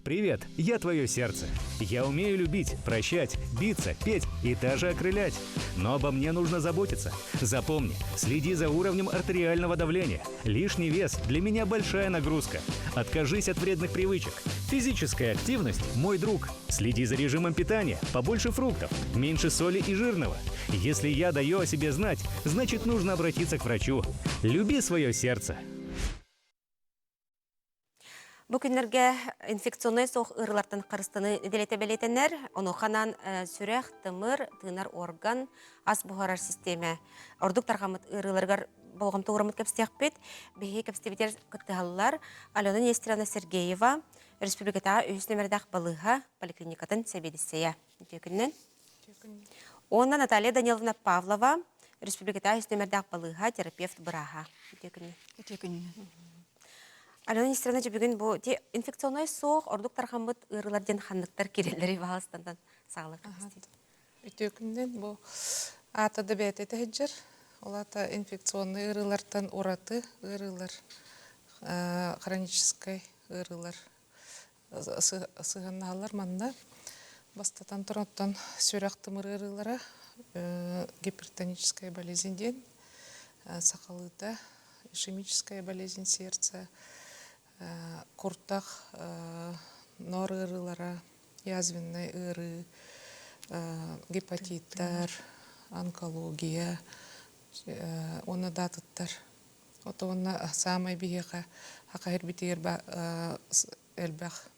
Speaker 7: Привет, я твое сердце. Я умею любить, прощать, биться, петь и даже окрылять. Но обо мне нужно заботиться. Запомни, следи за уровнем артериального давления. Лишний вес для меня большая нагрузка. Откажись от вредных привычек. Физическая активность – мой друг. Следи за режимом питания, побольше фруктов, меньше соли и жирного. Если я даю о себе знать, значит нужно обратиться к врачу. Люби свое сердце.
Speaker 1: Бу күннэргэ инфекционнай суох ыарыылартан харыстаныы нэдиэлэтэ бэлиэтэнэр. Онуоханан сүрэх, тымыр, тыынар орган, ас буһарар систиэмэ ордук тарҕаммыт ыарыыларыгар болҕомто уураммыт кэпсиэхпит. Биһиги кэпсэтибитигэр кыттыһаллар Алена Нестеровна Сергеева, республикатааҕы үһүс нүмердээх балыыһа поликлиникатын сэбиэдиссэйэ. Үтүө күнүнэн. Уонна Наталья Даниловна Павлова, республикатааҕы үһүс нүмердээх балыыһа терапевт бырааһа. Үтүө күнүнэн.
Speaker 8: Үтүө күнүнэн.
Speaker 1: Алена Нестеровна бүгүн бу инфекционнай суох ордук тарҕаммыт ыарыылар диэн ханныктар киирэллэрий баҕаластантан саҕалык
Speaker 8: Үтүө күнүнэн бу аата да бэйэтэ тэһиджэр. Ол аата инфекционный ыарыылартан ураты ыарыылар, хроническай ыарыылар сыһыаннаһаллар манна. Бастатан туран сүрэх тымыр ыарыылара, гипертоническая болезнь диэн, сахалыыта ишемическая болезнь сердца, куртах ноор ыарыылара, язвенный ыарыы, гепатиттар, онкология уонна да атыттар. Ото уонна саамай биһиэхэ хахайырбитигэр элбэх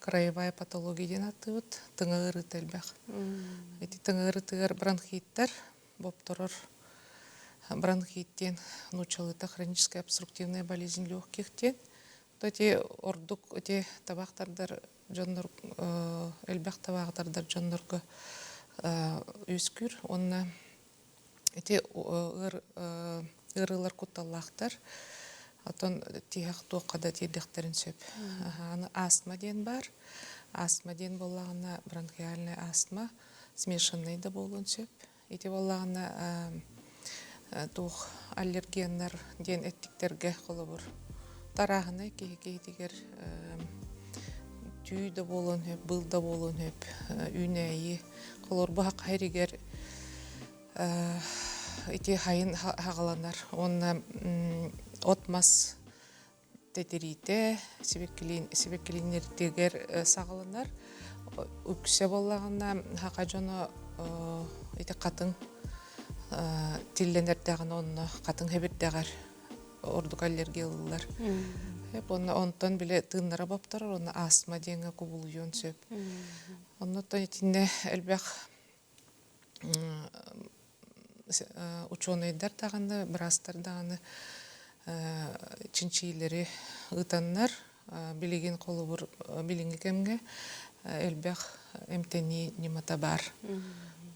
Speaker 8: краевая патология диэн ааттыыбыт, тыҥа ыарыыта элбэх. Ити тыҥа ыарыытыгар бронхиттар, бопторор. Бронхит диэн нууччалыыта хроническая обструктивная болезнь легких диэн. Ити ордук ити табах тардар дьоннор элбэх табааҕы тардар дьоннорго үөскүүр уонна ити ыар ыарыылар кутталлаахтар. Оттон тиһэх туохха да тиэрдиэхтэрин сөп. Аны астма диэн баар. Астма диэн буоллаҕына бронхиальная астма смешанный да буолуон сөп. Ити буоллаҕына туох аллергеннар диэн эттиктэргэ холобур тарааһынай киһи киһитигэр түү да буолуон сөп, быыл да буолуон сөп, үүнээйи холобур бу хахха ити хайын хаҕаланар уонна от-мас тэтириитэ сибэккилииннэртигэр саҕаланар. Үксэ буоллаҕына саха дьоно ити хатыҥ тиллэнэрдэҕинэ онно хатыҥ хэбирдэҕэр ордук аллергия ылыллар. Уонна онтон били тыыннара бопторор, уонна астма диэҥҥэ кубулуйуон сөп. Оннуттан итиннэ элбэх учуонайдар даҕаны, быраастар даҕаны чинчийиилэри ыытаннар, билигин холобур билиҥҥи кэмҥэ элбэх эмтэнии ньымата баар.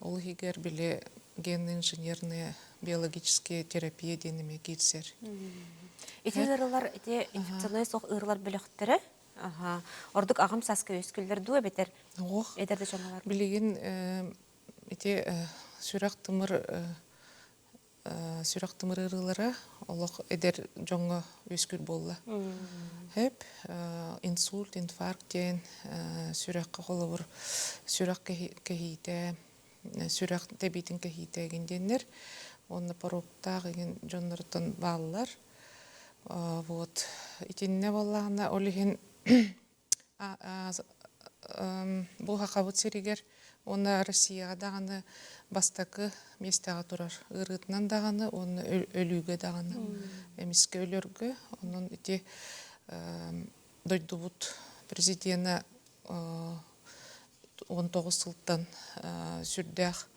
Speaker 8: Ол иһигэр били генно-инженерная биологическая терапия диэн эмиэ киирсэр.
Speaker 1: Ити ыарыылар, ити инфекционнай суох ыарыылар бөлөхтөрө Ордук аҕам сааска үөскүүллэр дуу эбэтэр
Speaker 8: Ох,
Speaker 1: эдэр да дьоҥҥо
Speaker 8: билигин ити сүрэх-тымыр сүрэх-тымыр ыарыылара олох эдэр дьоҥҥо үөскүүр буолла. Хэп инсульт, инфаркт диэн сүрэххэ холобур сүрэх кэһиитэ, сүрэх тэбиитин кэһиитэ игин диэннэр уонна поруоктаах игин дьоннортон бааллар. Вот итиннэ буоллаҕына ол иһин бу Сахабыт сиригэр уонна Россияҕа даҕаны бастакы миэстэҕэ турар ыарыытынан даҕаны уонна өлүүгэ даҕаны эмискэ өлөргө онон ити дойдубут президенэ 19 сылтан сүрдээх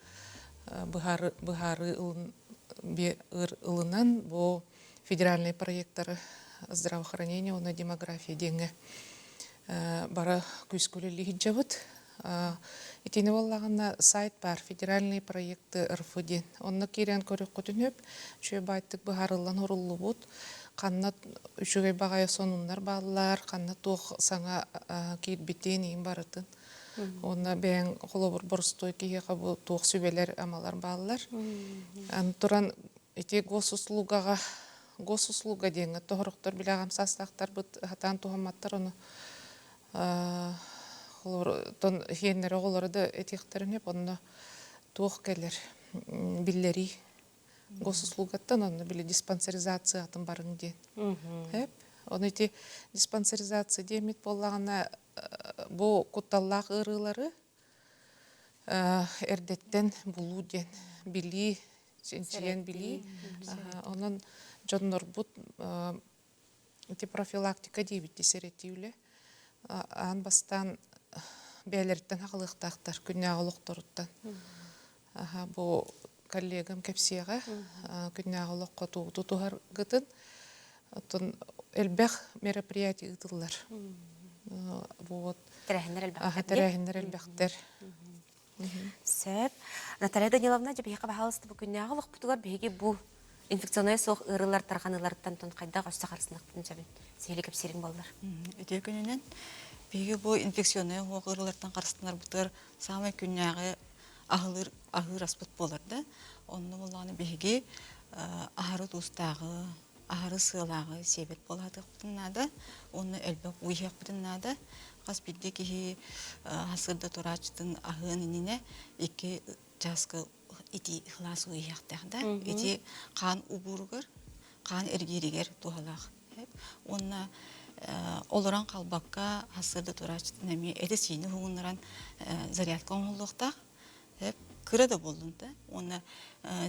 Speaker 8: быһаарыы ылынан бу федеральнай проектары здравоохранение уонна демография диэҥҥэ бара күүскэ үлэлии сылдьабыт. Итини буоллаҕына сайт баар федеральные проекты РФ диэн. Онно киирэн көрүөххүтүн сөп. Үчүгэй баайтык быһаарыллан уруллубут. Ханна үчүгэй баҕайы сонуннар бааллар, ханна туох саҥа киирбитин, иин барытын. Уонна бэйэҥ холобур боростуой киһиэхэ бу туох сүбэлэр, амалар бааллар. Аны туран ити госуслугаҕа госуслуга диэҥҥэ тоһорохтор билэҕим саастаахтарбыт сатаан туһамматтар ону холобур иһиэннэрэ оҕолоро да этиэхтэрин сөп онно туох кэлэр биллэрии госуслугаттан онно били диспансеризациятын барыҥ диэн сөп ону ити диспансеризация диэммит буоллаҕына бу кутталлаах ыарыылары эрдэттэн булуу диэн билии чинчийэн билии онон дьоннорбут ити профилактика диэбит сэрэтии үлэ аан бастаан бэйэлэриттэн аҕалыахтаахтар күннээҕи олохторуттан бу коллегам кэпсиэҕэ күннээҕи олоххо тугу тутуһаргытын оттон элбэх мероприятие ыытыллар вот
Speaker 1: тэрээһиннэр элбэхтэр
Speaker 8: тэрээһиннэр элбэхтэр
Speaker 1: Сөп. Наталья Даниловна, дьэ биһиэхэ баһаалыста бу күннээҕи олохпутугар биһиги бу инфекционнай суох ыарыылар тарҕаныыларыттан тон хайдах өссө харысынахпытын сөбүн сиһилии кэпсиириҥ буоллар.
Speaker 9: Үтүө күнүнэн. Биһиги бу инфекционнай уһуох ыарыылартан харыстанарбытыгар саамай күннээҕи аһылыыр аһыыр аспыт буолар да. Онно буоллаҕына биһиги аһары туустааҕы, аһары сыалааҕы сиэбэт буолаатыахпытын наада уонна элбэх уу иһиэхпитин наада. Хас биирдии киһи сырда турааччытын аһыан иннинэ икки чааска итии сылаас уу иһиэхтээх да. Ити хаан убууругар, хаан эргииригэр туһалаах. Уонна олорон халбакка сырда турааччытын эмиэ эти-сиини уһугуннаран зарядка оҥоһуллуохтаах. Кыра да буоллун да уонна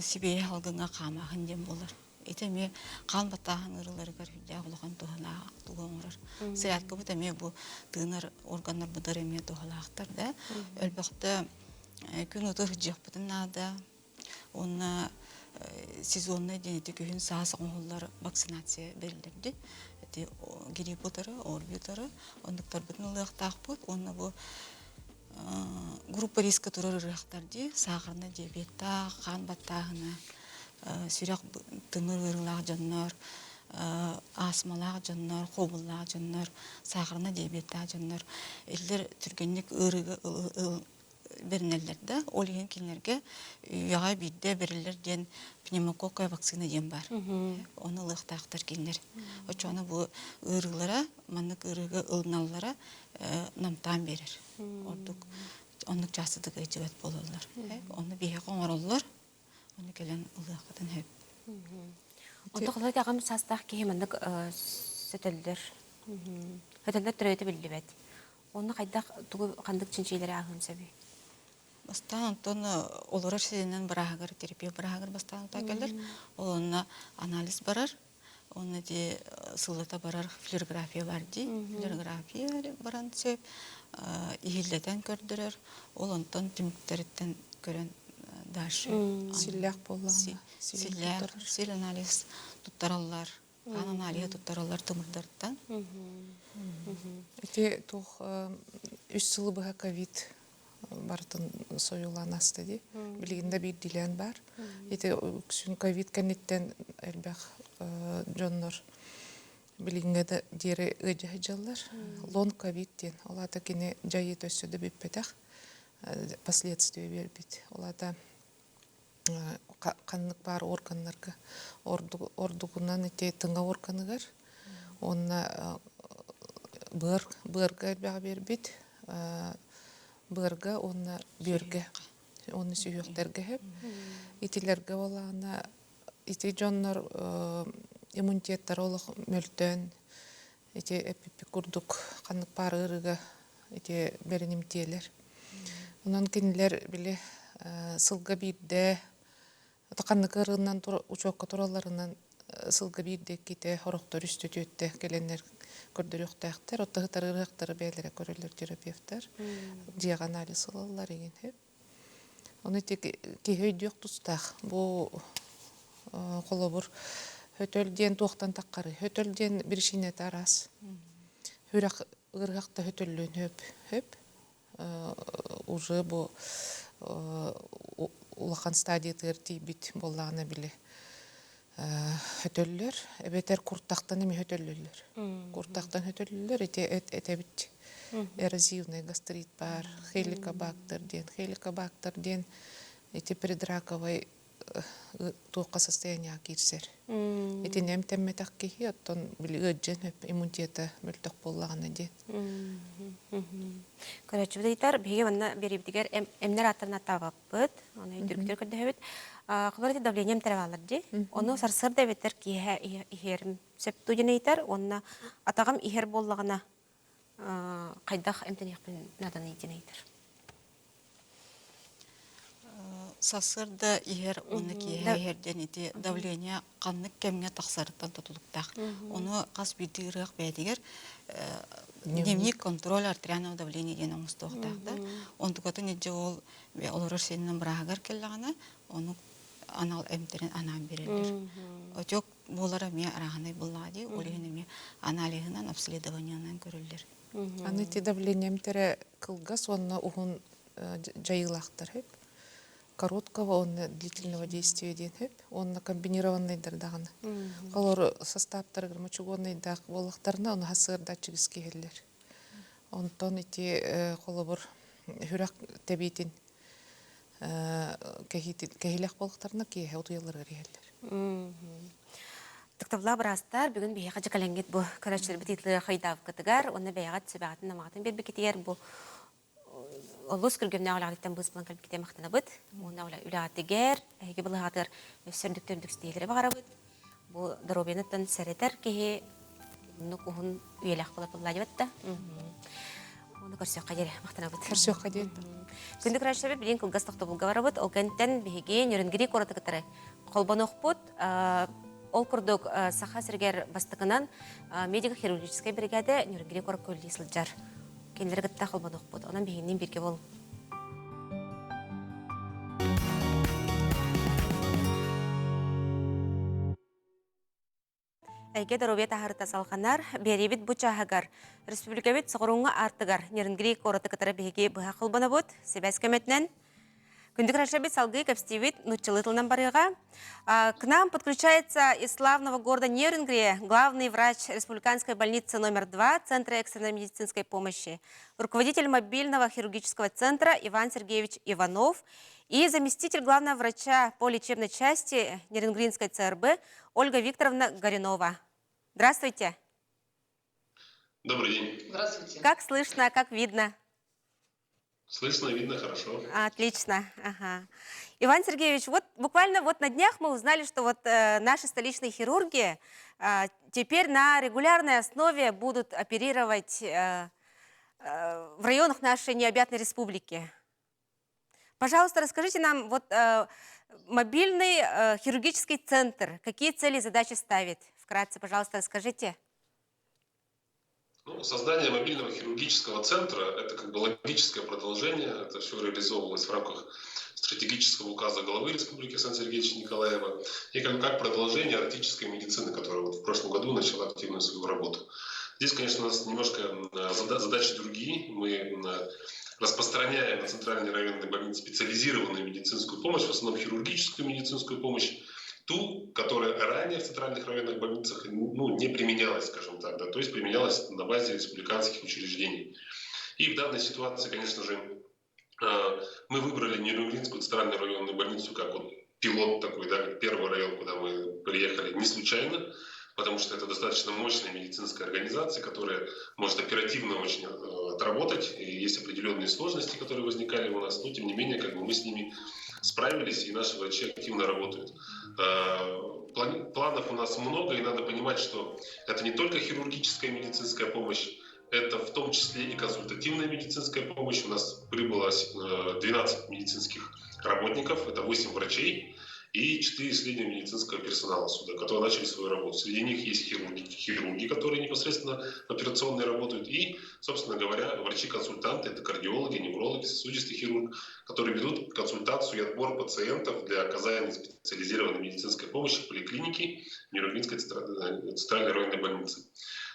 Speaker 9: сибиэһэй салгыҥҥа хаамааһын диэн буолар. Ити эмиэ хаан баттааһын ыарыыларыгар сүрдээх улахан туһалаах тугу оҥорор. Зарядкабыт эмиэ бу тыынар органнарбытыгар эмиэ туһалаахтар да. Өлбөхтө күн уту сылдьыахпытын наада. Уонна сезоннай диэн ити күһүн саас оҥоһуллар вакцинация бэриллэрди. Ити грипп утары, ОРВИ утары оннуктарбытын ылыахтаахпыт уонна бу группа риска турар ыарыһахтар дии саахарнай диабеттаах, хаан баттааһына, сүрэх тымыр ыарыылаах дьоннор, астмалаах дьоннор, хобуллаах дьоннор, саахарнай диабеттаах дьоннор иллэр түргэнник ыарыыга бэринэллэр да, ол иһин кинилэргэ үйэҕэ биирдэ бэриллэр диэн пневмококковая вакцина диэн баар. Ону ылыахтаахтар кинилэр. Оччоҕуна бу ыарыылара, маннык ыарыыга ылыналлара намтаан биэрэр. Ордук оннук чаастатык ыалдьыбат буолаллар. Ону биһиэхэ оҥороллор, ону кэлэн ылыаххытын сөп.
Speaker 1: Онто холобур аҕам саастаах киһи маннык сөтөллөр. Сөтөллөр төрүөтэ биллибэт. Онно хайдах тугу ханнык чинчиилэри ааһыан сөбүй?
Speaker 9: Бастаан онтон олорор сиринэн бырааһыгар терапия бырааһыгар бастаан кэлэр. Ол онно анализ барар. Онно ди сыллата барар флюорография бар дии. Флюорография баран сөп иһиллэтэн көрдөрөр. Ол онтон түмүктэриттэн көрөн дальше.
Speaker 8: Силлээх буоллаҕына.
Speaker 9: Силлээх, сил анализ туттараллар. Хаан аналиһы туттараллар тымырдартан.
Speaker 8: Ити туох үс сылы быһа ковид барытын сойулаан аста дии. Билигин да биирдиилээн баар. Ити үксүн ковид кэнниттэн элбэх дьоннор билиҥҥэ да диэри ыадьа сылдьаллар. Лон ковид диэн. Ол аата кини дьайыыта өссө да бүппэтэх последствия биэрбит. Ол аата ханнык баар органнарга ордугунан ити тыҥа органыгар уонна быар быарга элбэҕи биэрбит быарга уонна бүөргэ уонна сүһүөхтэргэ сөп итилэргэ буоллаҕына ити дьоннор иммунитеттара олох мөлтөөн ити эппиппит курдук ханнык баар ыарыыга ити бэринимтиэлэр. Онон кинилэр били сылга биирдэ ханнык ыарыынан учуокка туралларынан сылга биирдэ иккитэ сорохтор үстэ түөртэ кэлэннэр көрдөрүөхтээхтэр. Оттон сытар ыарыһахтары бэйэлэрэ көрөллөр терапевтар. Дьиэҕэ анализ ылаллар игин сөп. Ону ити киһи өйдүөх тустаах. Бу холобур, хөтөл диэн туохтан таххарый? Хөтөл диэн биричиинэтэ араас. Сүрэх ыарыһахта хөтөллүөн сөп. Сөп. Уже бу улахан стадиятыгар тиийбит буоллаҕына били хөтөллөр. Эбэтэр куртахтан эмиэ хөтөллөллөр. Куртахтан хөтөллөллөр ити этэбит эрозивный гастрит баар, хеликобактер диэн. Хеликобактер диэн ити предраковай туохха состояниеҕа киирсэр. Итини эмтэммэтэх киһи оттон били ыалдьан иммунитета мөлтөх буоллаҕына диэн.
Speaker 1: Көрөөччүбүт ыйытар, биһиги манна биэриибитигэр эмнэр ааттарын аттаабаппыт, ону өйдүүргүтүгэр көрдөһөбүт. Холобур ити давлением баалар дии. Ону сарсыарда эбэтэр киэһэ иһэрим сөп дуу диэн ыйытар уонна атаҕым иһэр буоллаҕына хайдах эмтэниэхпин нааданый диэн ыйытар.
Speaker 9: Сарсыарда иһэр уонна киэһэ иһэр диэн ити давление ханнык кэмҥэ тахсарыттан тутулуктаах. Ону хас биирдии ырыах бэйэтигэр дневник контроль артериального давления диэн оҥостуохтаах да. Онтукатын илдьэ ол олорор сиринэн бырааһыгар кэллэҕинэ, ону анал эмтэрин анаан биэрэллэр. Отек буолара эмиэ арааһынай буоллаҕа дии, ол иһин эмиэ аналиһынан, обследованиенан көрүллэр.
Speaker 8: Аны ити давление эмтэрэ кылгас уонна уһун дьайыылаахтар сөп. Короткого уонна длительного действия диэн сөп. Уонна комбинированныйдар даҕаны. Олор састааптарыгар мочугуоннайдаах буоллахтарына, ону сарсыардааччыгыс киһиллэр. Онтон ити холобур сүрэх тэбиитин кэһиилээх буоллахтарына киэһэ утуйалларыгар иһэллэр.
Speaker 1: Тыктабылаах быраастар бүгүн биһиэхэ дьэкэлэҥҥит бу көрөөччүлэрбит ыытылыа хайдаабыккытыгар уонна бэйэҕит сүбэҕитин-амаҕытын биэрбиккитигэр бу олус күргүөмнээх үлэҕититтэн быыс булан кэлбиккитигэр махтанабыт. Уонна үлэҕитигэр, эһиги былаһаатыгар өссө үрдүктэн үрдүк ситиһиилэри баҕарабыт. Бу доруобуйаныттан сэрэтэр киһи оннук уһун үйэлээх буолар буоллаа да. Оны көрсүөххэ диэри махтанабыт.
Speaker 8: Көрсүөххэ диэри.
Speaker 1: Күндү көрөөччүлэрбит билигин кылгас тохтобулга барабыт. Ол кэнниттэн биһиги Нерюнгри куораты кытары холбонуохпут. Ол курдук Саха сиригэр бастакынан медико-хирургическай биригээдэ Нерюнгри куоракка үлэлии сылдьар. Кинилэри кытта холбонуохпут. Онон биһигинниин бииргэ буолуҥ. Эйгэ доруобуйа таһаарыта салҕанар. Биэриибит бу чааһыгар республикабыт соҕурууҥҥу аартыгар Нерюнгри куораты кытары биһиги быһа холбонобут. Сибээс көмөтүнэн Күндү көрөөччүлэрбит салгыы кэпсэтиибит нууччалыы тылынан барыаҕа. К нам подключается из славного города Нерюнгри главный врач Республиканской больницы номер 2 Центра экстренной медицинской помощи, руководитель мобильного хирургического центра Иван Сергеевич Иванов и заместитель главного врача по лечебной части Нерюнгринской ЦРБ Ольга Викторовна Горюнова. Здравствуйте.
Speaker 10: Добрый день.
Speaker 11: Здравствуйте.
Speaker 1: Как слышно, как видно?
Speaker 10: Слышно, видно хорошо.
Speaker 1: Отлично. Ага. Иван Сергеевич, вот буквально вот на днях мы узнали, что вот э, наши столичные хирурги э, теперь на регулярной основе будут оперировать э, э, в районах нашей необъятной республики. Пожалуйста, расскажите нам, вот э, мобильный э, хирургический центр, какие цели и задачи ставит? Вкратце, пожалуйста, расскажите.
Speaker 10: Ну, создание мобильного хирургического центра – это как бы логическое продолжение. Это все реализовывалось в рамках стратегического указа главы Республики Александра Сергеевича Николаева и как, как продолжение арктической медицины, которая вот в прошлом году начала активную свою работу. Здесь, конечно, у нас немножко задачи другие. Мы распространяем на центральной районной больнице специализированную медицинскую помощь, в основном хирургическую медицинскую помощь, ту, которая ранее в центральных районных больницах ну, не применялась, скажем так, да, то есть применялась на базе республиканских учреждений. И в данной ситуации, конечно же, э, мы выбрали Нерюнгринскую центральную районную больницу как вот пилот такой, да, как первый район, куда мы приехали, не случайно, потому что это достаточно мощная медицинская организация, которая может оперативно очень э, отработать. И есть определенные сложности, которые возникали у нас, но тем не менее, как бы мы с ними справились, и наши врачи активно работают. Э, планов у нас много, и надо понимать, что это не только хирургическая медицинская помощь, это в том числе и консультативная медицинская помощь. У нас прибыло 12 э, медицинских работников, это 8 врачей, и 4 среднего медицинского персонала сюда, которые начали свою работу. Среди них есть хирурги, хирурги, которые непосредственно в операционной работают, и, собственно говоря, врачи-консультанты, это кардиологи, неврологи, сосудистый хирург, которые ведут консультацию и отбор пациентов для оказания специализированной медицинской помощи в поликлинике Нерюнгринской центральной районной больницы.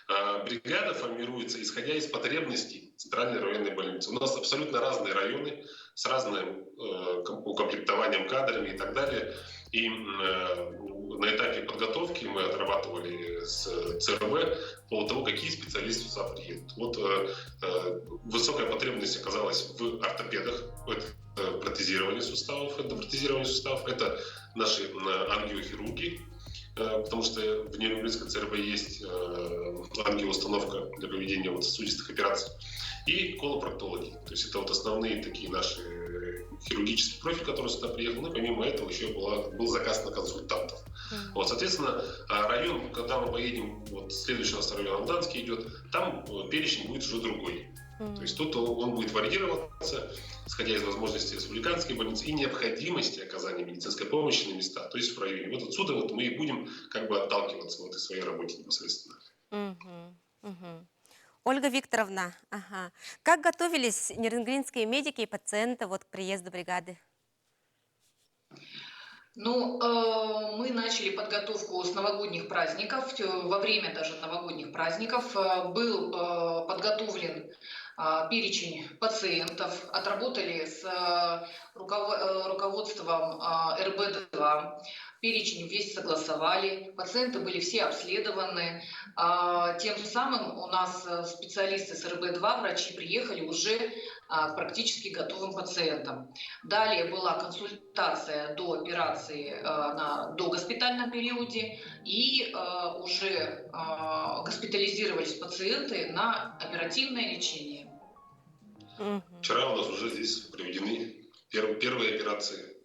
Speaker 10: А, бригада формируется, исходя из потребностей Центральной районной больницы. У нас абсолютно разные районы с разным э, укомплектованием кадрами и так далее. И э, на этапе подготовки мы отрабатывали с ЦРБ по поводу того, какие специалисты сюда приедут. Вот э, высокая потребность оказалась в ортопедах, это протезирование суставов, это протезирование суставов, это наши ангиохирурги, потому что в Нерюнгринской ЦРБ есть ангиоустановка для проведения вот сосудистых операций, и колопроктологи. То есть это вот основные такие наши хирургический профиль, который сюда приехал. Ну, помимо этого еще была, был заказ на консультантов. Mm. Вот, соответственно, район, когда мы поедем, вот следующий у нас район Алданский идет, там перечень будет уже другой. Mm. То есть тут он будет варьироваться, исходя из возможностей республиканской больницы и необходимости оказания медицинской помощи на места, то есть в районе. Вот отсюда вот мы и будем как бы отталкиваться в этой своей работе непосредственно.
Speaker 1: Mm-hmm. Mm-hmm. Ольга Викторовна, ага. как готовились нерюнгринские медики и пациенты вот к приезду бригады?
Speaker 11: Ну, э, мы начали подготовку с новогодних праздников, во время даже новогодних праздников э, был э, подготовлен перечень пациентов, отработали с руководством РБ-2, перечень весь согласовали, пациенты были все обследованы. Тем самым у нас специалисты с РБ-2, врачи приехали уже к практически готовым пациентам. Далее была консультация до операции на догоспитальном периоде и уже госпитализировались пациенты на оперативное лечение.
Speaker 10: Вчера у нас уже здесь проведены первые операции.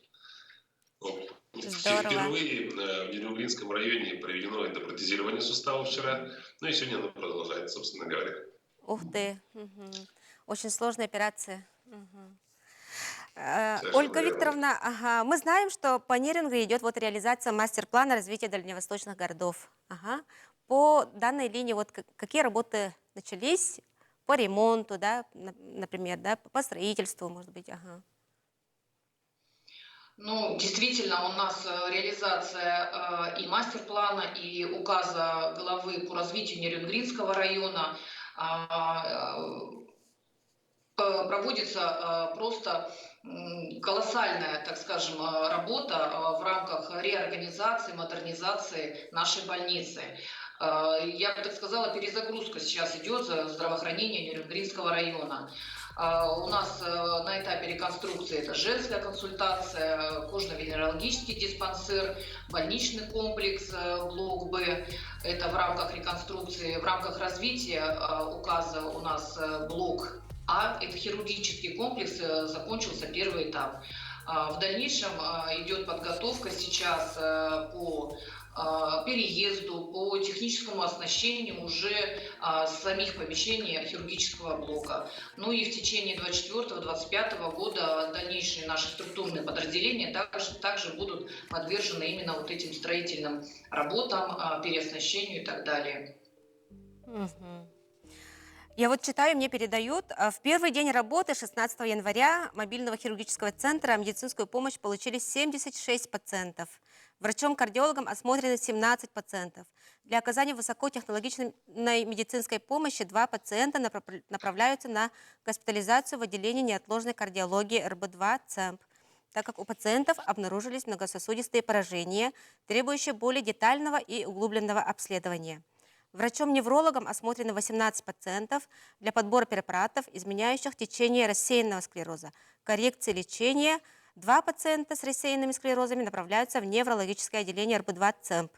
Speaker 1: Здорово.
Speaker 10: Впервые в Нерюнгринском районе проведено эндопротезирование сустава вчера. Ну и сегодня оно продолжается, собственно говоря.
Speaker 1: Ух ты! Угу. Очень сложная операция. Угу. Ольга Викторовна, ага, мы знаем, что по Нерюнгри идет вот реализация мастер-плана развития дальневосточных городов. Ага. По данной линии вот какие работы начались по ремонту, да, например, да, по строительству, может быть, ага.
Speaker 11: Ну, действительно, у нас реализация и мастер-плана, и указа главы по развитию Нерюнгринского района проводится просто колоссальная, так скажем, работа в рамках реорганизации, модернизации нашей больницы. Я бы так сказала, перезагрузка сейчас идет здравоохранения Нерюнгринского района. У нас на этапе реконструкции это женская консультация, кожно-венерологический диспансер, больничный комплекс, блок Б. Это в рамках реконструкции, в рамках развития указа у нас блок А, это хирургический комплекс, закончился первый этап. В дальнейшем идет подготовка сейчас по переезду, по техническому оснащению уже самих помещений хирургического блока. Ну и в течение 2024-2025 года дальнейшие наши структурные подразделения также будут подвержены именно вот этим строительным работам, переоснащению и так далее.
Speaker 1: Угу. Я вот читаю, мне передают, в первый день работы 16 января мобильного хирургического центра медицинскую помощь получили 76 пациентов. Врачом-кардиологом осмотрены 17 пациентов. Для оказания высокотехнологичной медицинской помощи два пациента направляются на госпитализацию в отделение неотложной кардиологии РБ-2 ЦЭМП, так как у пациентов обнаружились многососудистые поражения, требующие более детального и углубленного обследования. Врачом-неврологом осмотрены 18 пациентов для подбора препаратов, изменяющих течение рассеянного склероза, коррекции лечения. Два пациента с рассеянными склерозами направляются в неврологическое отделение РБ-2 ЦЭМП.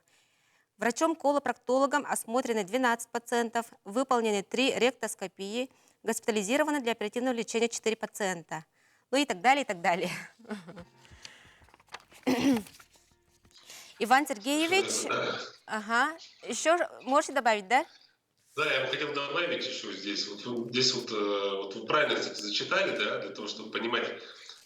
Speaker 1: Врачом-колопроктологом осмотрены 12 пациентов, выполнены 3 ректоскопии, госпитализированы для оперативного лечения 4 пациента. Ну и так далее, и так далее. Иван Сергеевич, ага, еще можете добавить, да?
Speaker 10: Да, я бы хотел добавить еще здесь. Вот вы, здесь вот, вот вы правильно, кстати, зачитали, да, для того, чтобы понимать.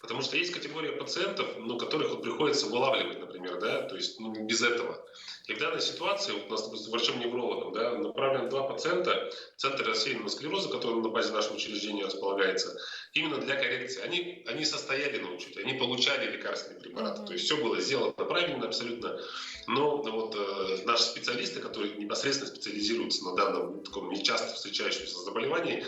Speaker 10: Потому что есть категория пациентов, ну, которых вот приходится вылавливать, например, да, то есть, ну, без этого. И в данной ситуации, вот у нас, допустим, врачом-неврологом, да, направлены два пациента в Центр рассеянного склероза, который на базе нашего учреждения располагается, именно для коррекции. Они состояли на учете, они получали лекарственные препараты, то есть все было сделано правильно абсолютно. Но вот наши специалисты, которые непосредственно специализируются на данном таком нечасто встречающемся заболевании,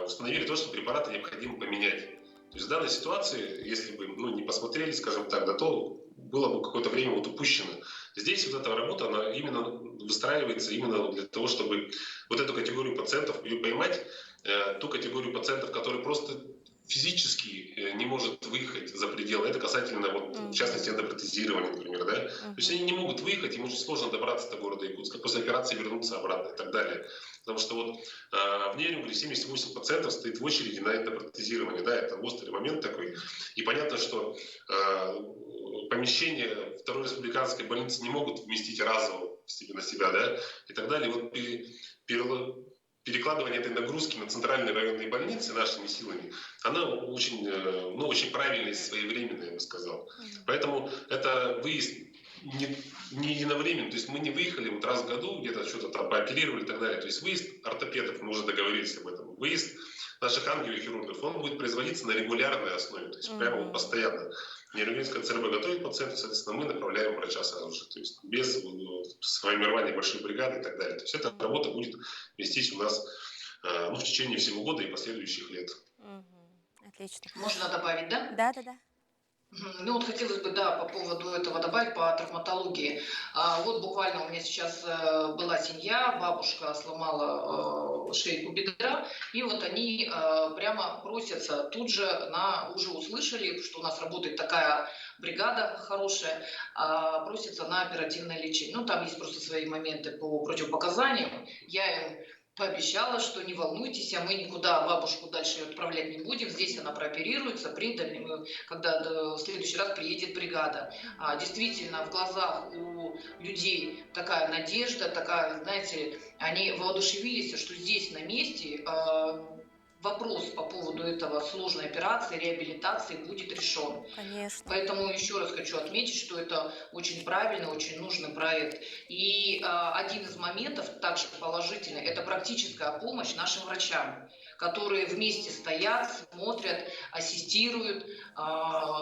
Speaker 10: установили то, что препараты необходимо поменять. То есть в данной ситуации, если бы, ну, не посмотрели, скажем так, да, то было бы какое-то время вот упущено. Здесь вот эта работа, она именно выстраивается именно для того, чтобы вот эту категорию пациентов поймать, ту категорию пациентов, которые просто физически не может выехать за пределы. Это касательно, вот, в частности, эндопротезирования, например. Да? То есть они не могут выехать, им очень сложно добраться до города Якутска, после операции вернуться обратно и так далее. Потому что вот в Нерюнгри 78 пациентов стоит в очереди на эндопротезирование. Да? Это острый момент такой. И понятно, что помещения Второй республиканской больницы не могут вместить разово на себя, да? И так далее. Вот перекладывание этой нагрузки на центральные районные больницы нашими силами, она очень, ну, очень правильная и своевременная, я бы сказал. Поэтому это выезд не единовременный, то есть мы не выехали вот раз в году, где-то что-то там пооперировали и так далее. То есть выезд ортопедов, мы уже договорились об этом, выезд наших ангиохирургов, он будет производиться на регулярной основе, то есть прямо вот постоянно. Нерюнгринская ЦРБ готовит пациента, соответственно, мы направляем врача сразу же, то есть без сформирования большой бригады и так далее. То есть эта работа будет вестись у нас, ну, в течение всего года и последующих лет.
Speaker 1: Отлично.
Speaker 11: Можно добавить, да?
Speaker 1: Да, да, да.
Speaker 11: Ну вот хотелось бы, да, по поводу этого добавить, по травматологии. Вот буквально у меня сейчас была семья, бабушка сломала шейку бедра, и вот они прямо просятся тут же, уже услышали, что у нас работает такая бригада хорошая, просятся на оперативное лечение. Ну там есть просто свои моменты по противопоказаниям. Я им пообещала, что не волнуйтесь, а мы никуда бабушку дальше отправлять не будем. Здесь она прооперируется, когда в следующий раз приедет бригада. Действительно, в глазах у людей такая надежда, такая, знаете, они воодушевились, что здесь на месте вопрос по поводу этого сложной операции, реабилитации будет решен.
Speaker 1: Конечно.
Speaker 11: Поэтому еще раз хочу отметить, что это очень правильный, очень нужный проект. И один из моментов, также положительный, это практическая помощь нашим врачам. которые вместе стоят, смотрят, ассистируют.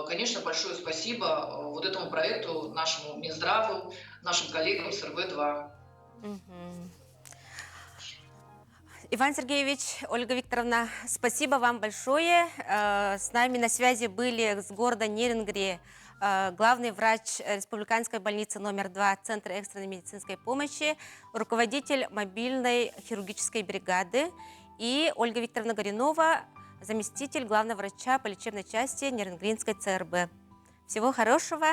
Speaker 11: Конечно, большое спасибо вот этому проекту, нашему Минздраву, нашим коллегам с РБ-2.
Speaker 1: Иван Сергеевич, Ольга Викторовна, спасибо вам большое. С нами на связи были с города Нерингри главный врач Республиканской больницы номер 2 Центра экстренной медицинской помощи, руководитель мобильной хирургической бригады и Ольга Викторовна Горинова, заместитель главного врача по лечебной части Нерингринской ЦРБ. Всего хорошего.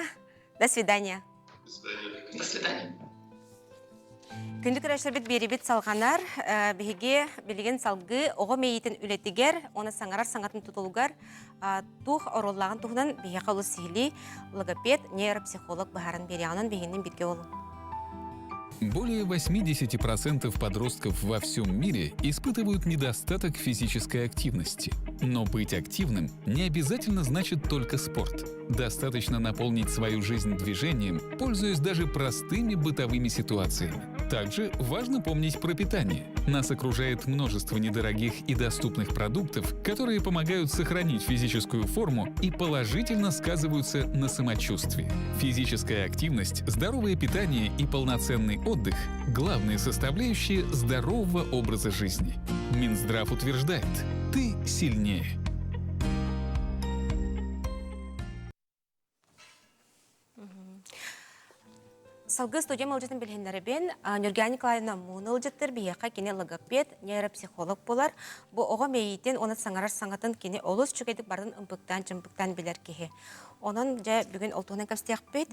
Speaker 1: До свидания.
Speaker 10: До свидания.
Speaker 11: До свидания.
Speaker 1: Күндү көрөөччүлэрбит биэрибит салҕанар. Биһиги билигин салгыы оҕо мэйиитин үлэтигэр, уонна саҥарар саҥатын тутулугар туох оруоллааҕын туһунан биһиэхэ олус сиһилии логопед, нейропсихолог быһааран биэриэҕинэн биһигинин бииргэ буолуҥ.
Speaker 6: Более 80% подростков во всем мире испытывают недостаток физической активности. Но быть активным не обязательно значит только спорт. Достаточно наполнить свою жизнь движением, пользуясь даже простыми бытовыми ситуациями. Также важно помнить про питание. Нас окружает множество недорогих и доступных продуктов, которые помогают сохранить физическую форму и положительно сказываются на самочувствии. Физическая активность, здоровое питание и полноценный отдых – главные составляющие здорового образа жизни. Минздрав утверждает – ты сильнее.
Speaker 1: Салгыы студия мылдьытын билиһиннэрэбин. Нюргиана Николаевна Муун ылдьыттыр биһиэхэ кини логопед, нейропсихолог буолар. Бу оҕо мэйиитин уонна саҥарар саҥатын кини олус үчүгэйдик барын ымпыктаан-чымпыктаан билэр киһи. Онон дьэ бүгүн ол туһунан кэпсиэхпит.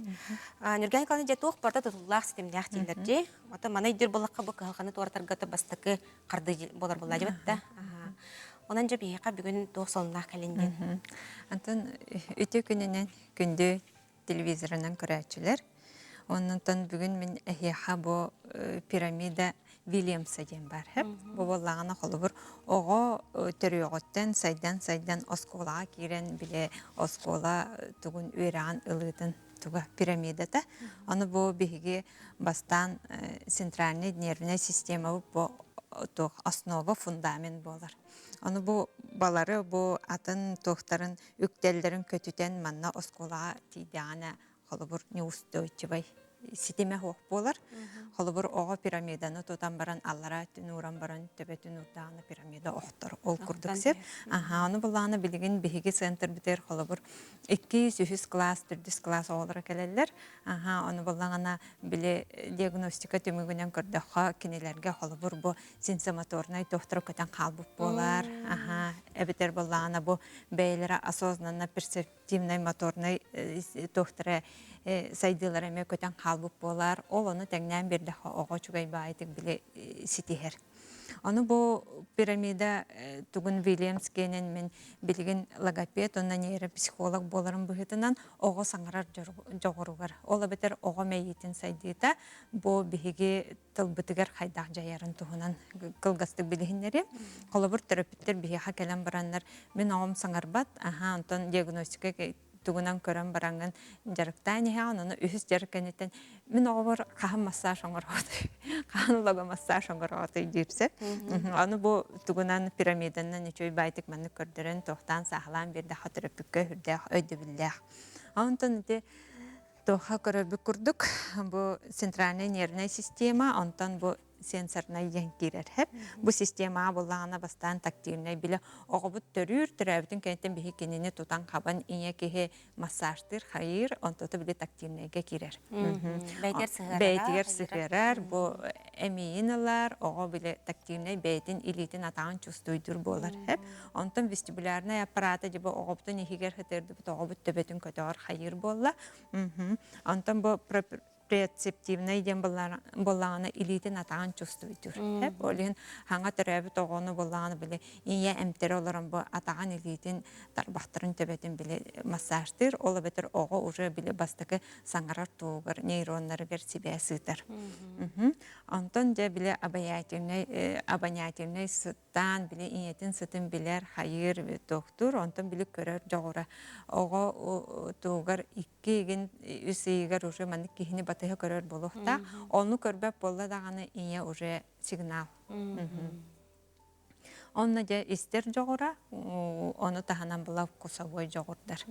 Speaker 1: Нюргиана Николаевна дьэ туох барыта тутуллаах ситимнээх дииллэр дии. Оттон маны өйдүүр буоллахха бу кыһалҕаны туоратарга бастакы хардыы буолар буолла дьэбит да. Онон дьэ биһиэхэ бүгүн туох сонуннаах кэлин диэн.
Speaker 9: Антон үтүө күнүнэн күндү телевизорынан көрөөччүлэр. Оннунтан бүгүн мин эһиэхэ бу пирамида Вильямса диэн бар. Бу буоллаҕына холобур оҕо төрүөҕүттэн сайдан-сайдан оскуолаҕа киирэн бile оскуола тугун үөрэҕин ылыытын туга пирамидата. Аны бу биһиги бастаан центральный нервная система бу туох основа фундамент буолар. Аны бу балары бу атын туохтарын үктэллэрин көтүтэн манна оскуолаҕа тиийдэҕинэ холобур неустойчивай ситимэ суох буолар. Холобур оҕо пирамиданы тутан баран аллара өттүн ууран баран төбөтүн уурдаҕына пирамида охтор. Ол курдук сир. Аха, ону буллаҕына билигин биһиги центрбитигэр холобур иккис, үһүс класс, төрдүс класс оҕолоро кэлэллэр. Аха, ону буллаҕына били диагностика түмүгүнэн көрдөххө кинилэргэ холобур бу сенсомоторнай туохтара көтөн хаалбыт буолар. Аха, эбэтэр буоллаҕына бу бэйэлэрэ осознанно перцептивнай моторнай туохтара сайдыылара эмиэ көтөн хаалбыт буолар. Ол ону тэҥнээн биэрдэххэ оҕо үчүгэй баайытык били ситиһэр. Ону бу пирамида тугун Вильямс киэнин мин билигин логопед уонна нейропсихолог буоларым быһыытынан оҕо саҥарар дьоҕуругар, ол эбэтэр оҕо мэйиитин сайдыыта бу биһиги тылбытыгар хайдах дьайарын туһунан кылгастык билиһиннэриэм. Холобур, төрөппүттэр биһиэхэ кэлэн бараннар, мин оҕом саҥарбат, аһаа, онтон диагностика тугунан көрөн бараҥҥын дьарыктаан иһэҕин, ону үһүс дьарык кэнниттэн мин оҕобор хаһан массаж оҥороҕутуй, хаһан лого массаж оҥороҕутуй диир сөп. Аны бу тугунан пирамиданан үчүгэй баайтык маннык көрдөрөн, туохтаан сааһылаан биэрдэххэ төрөппүккэ сүрдээх өйдөбүллээх. Онтон ити Туохха көрөрбүт курдук, бу центральная нервная система, онтон бу сенсорнай диэн киирэр хэп. Бу системаҕа буллаҕына бастаан тактильнай билэ оҕобут төрүүр, төрөөбүтүн кэнниттэн биһи кинини тутан хабан ийэ киһи массажтыыр, хайыыр, онтото били тактильнайга киирэр.
Speaker 1: Бэйэтигэр
Speaker 9: сыһыарар, бу эмиийин ылар, оҕо били тактильнай бэйэтин илиитин атаҕын чувствуйдуур буолар хэп. Онтон вестибулярнай аппарата дьэ бу оҕобутун иһигэр сытыардыбыт оҕобут төбөтүн көтөҕөр хайыыр буолла. Онтон бу проприоцептивнай диэн буоллаҕына илиитин атаҕын чувствуйдуур. Ол иһин хаҥа төрөөбүт оҕону буоллаҕына били ийэ эмтэрэ олорон бу атаҕын илиитин тарбахтарын төбөтүн били массажтыыр. Ол эбэтэр оҕо уже били бастакы саҥарар туһугар нейроннарыгар сибээс ыытар. Онтон дьэ били обаятельнай обонятельнай сыттаан били ийэтин сытын билэр, хайыыр, туохтуур, онтон били көрөр дьоҕура. Оҕо туһугар икки игин үс ыйыгар уже маннык киһини батыһа көрөр буолуохтаах. Ону көрбөт буолла даҕаны ийэ уже сигнал.
Speaker 12: Онно дьэ истэр дьоҕура, ону таһынан была вкусовой дьоҕурдар.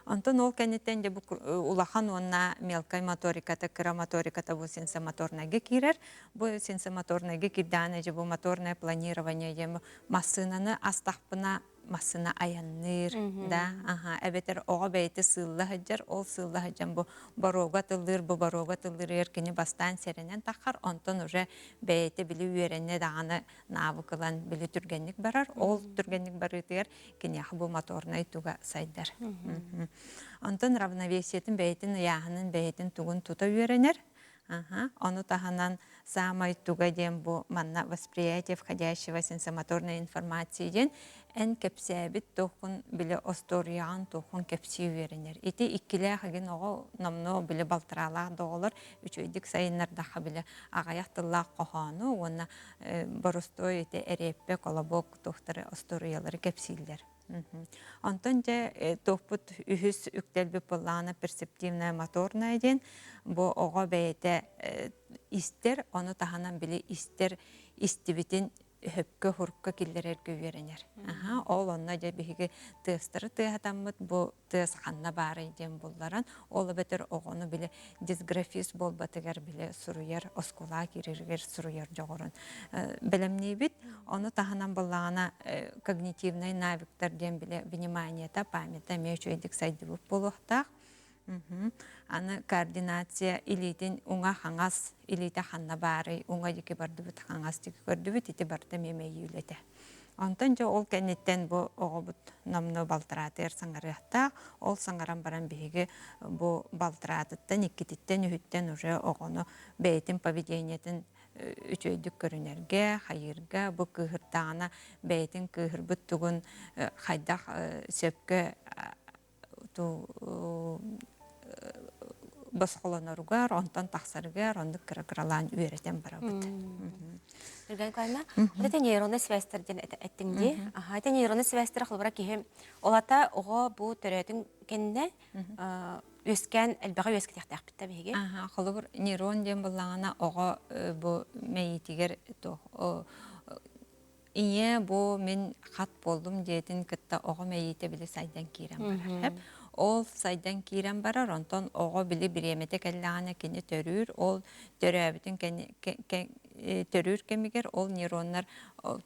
Speaker 12: Онтон ол кэнниттэн дьэ бу улахан уонна мелкай моториката, кыра моториката бу сенсомоторнайга киирэр. Бу сенсомоторнайга киирдэҕинэ дьэ бу моторное планирование диэн массыынаны астахпына массыына айанныыр да аха эбэтэр оҕо бэйэтэ сыылла сылдьар ол сыылла сылдьан бу боруога тыллыыр бу боруога тыллыырыгар кини бастаан сэрэнэн таххар онтон уже бэйэтэ били үөрэннэ даҕаны навык ылан били түргэнник барар ол түргэнник барыытыгар киниэхэ бу моторнай туга сайдар онтон равновесиетин бэйэтин ыйааһынын бэйэтин тугун тута үөрэнэр Аха. Ону таһынан саамай туга диэн бу манна восприятие входящего сенсомоторной информации диэн эн кэпсээбит туоххун били остуоруйаҕын туоххун кэпсии үөрэнэр. Ити иккилээх игин оҕо номнуо били балтараалаах да оҕолор үчүгэйдик сайыннардаха били аҕыйах тыллаах хоһоону уонна боростуой ити эриэппэ колобок туохтары остуоруйалары кэпсииллэр. Онтон дьэ туохпут үһүс үктэлбит буоллаҕына перцептивная моторная диэн бу оҕо бэйэтэ истэр, ону таһынан били истэр истибитин өһөпкө хурка киллэрэргэ үөрэнэр. Аха, ол онно дьэ биһиги тыастары тыаһатаммыт бу тыас ханна баарый диэн булларан, ол эбэтэр оҕону били дисграфист буолбатыгар били суруйар, оскуолаҕа киирэригэр суруйар дьоҕурун бэлэмниибит. Ону таһынан буоллаҕына когнитивнай навыктар диэн били вниманиета, памята эмиэ үчүгэйдик сайдыбыт буолуохтаах. Аны координация илиитин уҥа-хаҥас илиитэ ханна баарый, уҥа диэки бардыбыт, хаҥас диэки көрдүбүт, ити барыта эмиэ мэйии үлэтэ. Онтон дьэ ол кэнниттэн бу оҕобут номнуо балтараатыгар саҥарыахтаах. Ол саҥаран баран биһиги бу балтараатыттан, иккититтэн, үһүттэн уже оҕону бэйэтин поведениетын үчүгэйдик көрүнэргэ, хайыырга, бу кыыһырдаҕына бэйэтин кыыһырбыт тугун хайдах сөпкө босхолоноругар, онтон тахсарыгар оннук кыра-кыралаан үөрэтэн барабыт.
Speaker 1: Түргэн Кайна, вот это нейронный связьтар диэн эттиҥ дии. Аха, это нейронный связьтар холобура киһи олата оҕо бу төрөөтүн кэннэ үөскээн элбэҕи үөскэтиэхтээхпит да биһиги.
Speaker 12: Аха, холобур нейрон диэн буллаҕына оҕо бу мэйиитигэр Ийээ, бу мин хат буоллум диэтин кытта оҕо мэйиитэ били сайдан киирэн барар. Ол сайдан киирэн барар, онтон оҕо били бириэмэтэ кэллэҕинэ кини төрүүр, ол төрөөбүтүн төрүүр кэмигэр ол нейроннар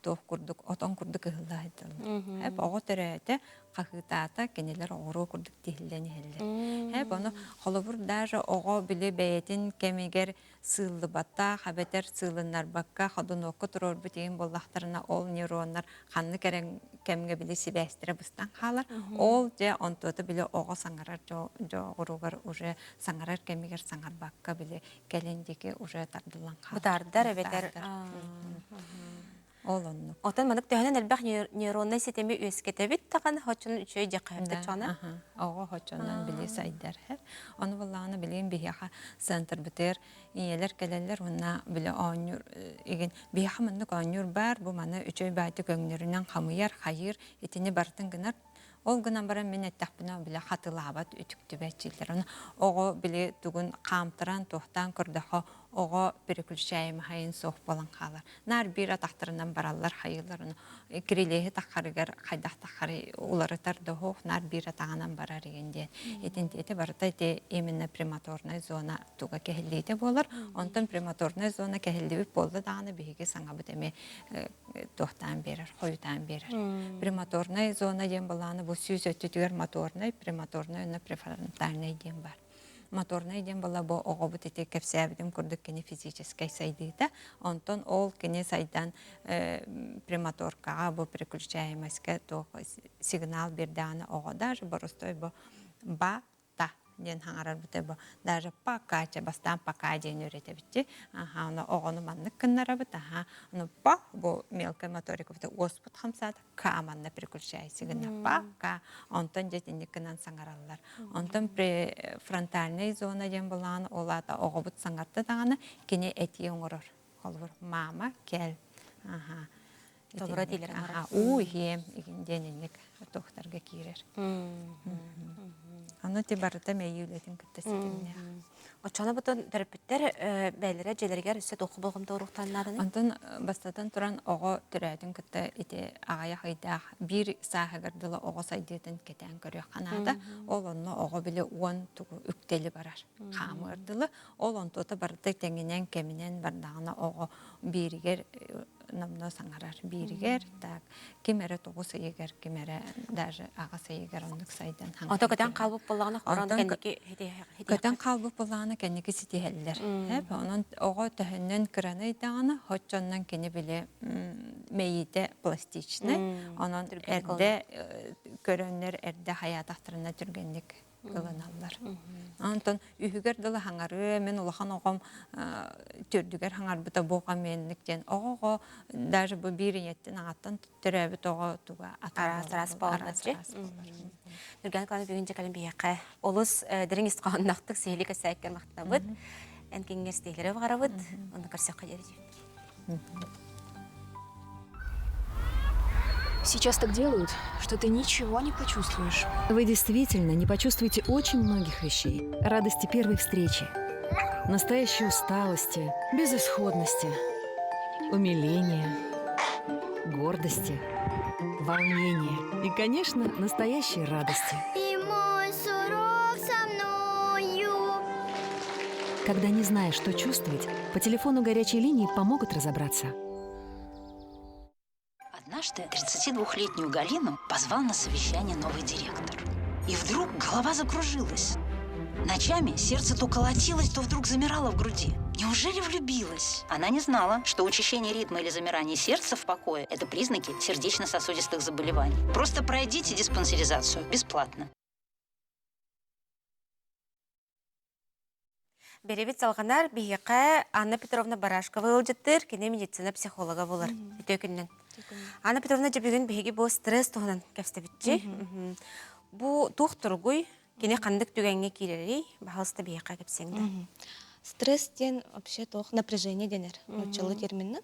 Speaker 12: туох курдук отон курдук ыһылла сылдьаллар. Оҕо төрөөтө, хаһыытаата, кинилэр оҕуруо курдук тиһиллэн иһэллэр. Ону холобур даже оҕо били бэйэтин кэмигэр сыыллыбатах эбэтэр сыылыннарбакка ходунуокка туруорбут иһин буоллахтарына ол нейроннар ханнык эрэ кэмҥэ били сибээстэрэ быстан хаалар. Ол дьэ онтуота били оҕо саҥарар дьоҕуругар уже саҥарар кэмигэр саҥарбакка били кэлин диэки уже тардыллан хаалар.
Speaker 1: Бытаардар эбэтэр
Speaker 12: Ол оннук.
Speaker 1: Оттон маннык төһөнөн элбэх нейроннай ситими үөскэтэбит даҕаны хоччонон үчүгэй диэххэ сөп чоҕуна.
Speaker 12: Оҕо хоччонон били сайдар. Ону буоллаҕына билигин биһиэхэ центрбытыгар ийэлэр кэлэллэр уонна били оонньуур игин биһиэхэ маннык оонньуур баар бу маны үчүгэй баайты көҥнөрүнэн хамыйар, хайыыр итини барытын гынар. Ол гынан баран мин эттэхпинэ били хатылаабат үтүктүбэт дииллэр. Ону оҕо били тугун хаамтаран туохтаан көрдөхө оҕо переключаемыйын суох буолан хаалар. Наар биир атахтарынан бараллар хайыылар ону кирилиэһи таххарыгар хайдах таххары уларытар да оһох наар биир атаҕынан барар игин диэн. Итин ити барыта ити именно премоторная зона туга кэһиллиитэ буолар. Онтон премоторная зона кэһиллибит буолла даҕаны биһиги саҥабыт эмиэ туохтаан биэрэр, хойутаан биэрэр. Премоторная зона диэн былааны бу сүүс өттүтүгэр моторнай, премоторнай уонна префронтальнай диэн бар. Моторнай диэн була бу оҕобут ити кэпсээбитим курдук кини физическэй сайдыыта. Онтон ол кини сайдан премоторкаҕа бу переключаемостька туох сигнал биэрдэҕинэ оҕо даже боростой бу ба та диэн хаҥарарбыта бу даже пока чэ бастаан пока диэн үөрэтэбит аха ону оҕону маннык гыннарабыт аха ону па бу мелкая моторика уоспут хамсаата к манна переключайся гына па к онтон дьэ итинник гынан саҥараллар онтон префронтальная зона диэн былаан ол аата оҕобут саҥарда даҕаны кини этии оҥорор холобур мама кэл аха
Speaker 1: Тобура диилэр
Speaker 12: аха уу иһиэм игин диэн инник туохтарга киирэр. Аны ти барыта мэйии үлэтин кытта ситимнээх.
Speaker 1: Оччоҕуна бутун төрөппүттэр бэйэлэрэ дьиэлэригэр өссө туохха болҕомто ууруохтааннаадыный?
Speaker 12: Онтон бастатан туран оҕо төрөөтүн кытта ити аҕыйах ыйдаах биир сааһыгар дылы оҕо сайдыытын кэтээн көрүөххэ наада. Ол онно оҕо били уон тугу үктэли барар хаамыар дылы. Ол онтуота барыта тэҥинэн кэминэн бардаҕына оҕо бииригэр номнуо саҥарар бииригэр так ким эрэ тоҕус ыйыгар ким эрэ даже аҕыс ыйыгар оннук сайдан
Speaker 1: Ото көтөн хаалбыт буоллаҕына хорон кэнники
Speaker 12: көтөн хаалбыт буоллаҕына кэнники ситиһэллэр онон оҕо төһөннөн кыраны ыйдаҕына хоччоннон кини били мэйиитэ пластичнай онон эрдэ көрөннөр эрдэ хайаатахтарына түргэнник ылыналлар. Онтон үһүгэр дылы хаҥарыы, мин улахан оҕом төрдүгэр хаҥарбыта буоҕа менник диэн оҕо-оҕо даже бу биир ийэттэн аҕаттан төрөөбүт оҕо туга
Speaker 1: араас араас буолар. Нурган Николаевна бүгүн дьэ кэлэн биһиэхэ олус дириҥ ис хоһоонноохтук сиһилии кэпсээккэр махтанабыт. Эн киниҥҥэ ситиһиилэри баҕарабыт. Онно көрсөххө диэри
Speaker 13: Сейчас так делают, что ты ничего не почувствуешь. Вы действительно не почувствуете очень многих вещей. Радости первой встречи, настоящей усталости, безысходности, умиления, гордости, волнения и, конечно, настоящей радости.
Speaker 14: И мой сурок со мною.
Speaker 13: Когда не знаешь, что чувствовать, по телефону горячей линии помогут разобраться.
Speaker 15: Однажды 32-летнюю Галину позвал на совещание новый директор. И вдруг голова закружилась. Ночами сердце то колотилось, то вдруг замирало в груди. Неужели влюбилась? Она не знала, что учащение ритма или замирание сердца в покое – это признаки сердечно-сосудистых заболеваний. Просто пройдите диспансеризацию бесплатно.
Speaker 1: Беребит салҕанар биһиэхэ Анна Петровна Барашкова ыалдьыттыыр, кини медицина психолога буолар. Үтүө күнүнэн. Анна Петровна дьэ бүгүн биһиги бу стресс туһунан кэпсэбитчи. Бу туох туругуй? Кини ханнык түгэҥҥэ киирэрий? Баһалыста биһиэхэ кэпсиэҥ да.
Speaker 16: Стресс диэн вообще туох напряжение дэнэр нууччалыы терминнэн.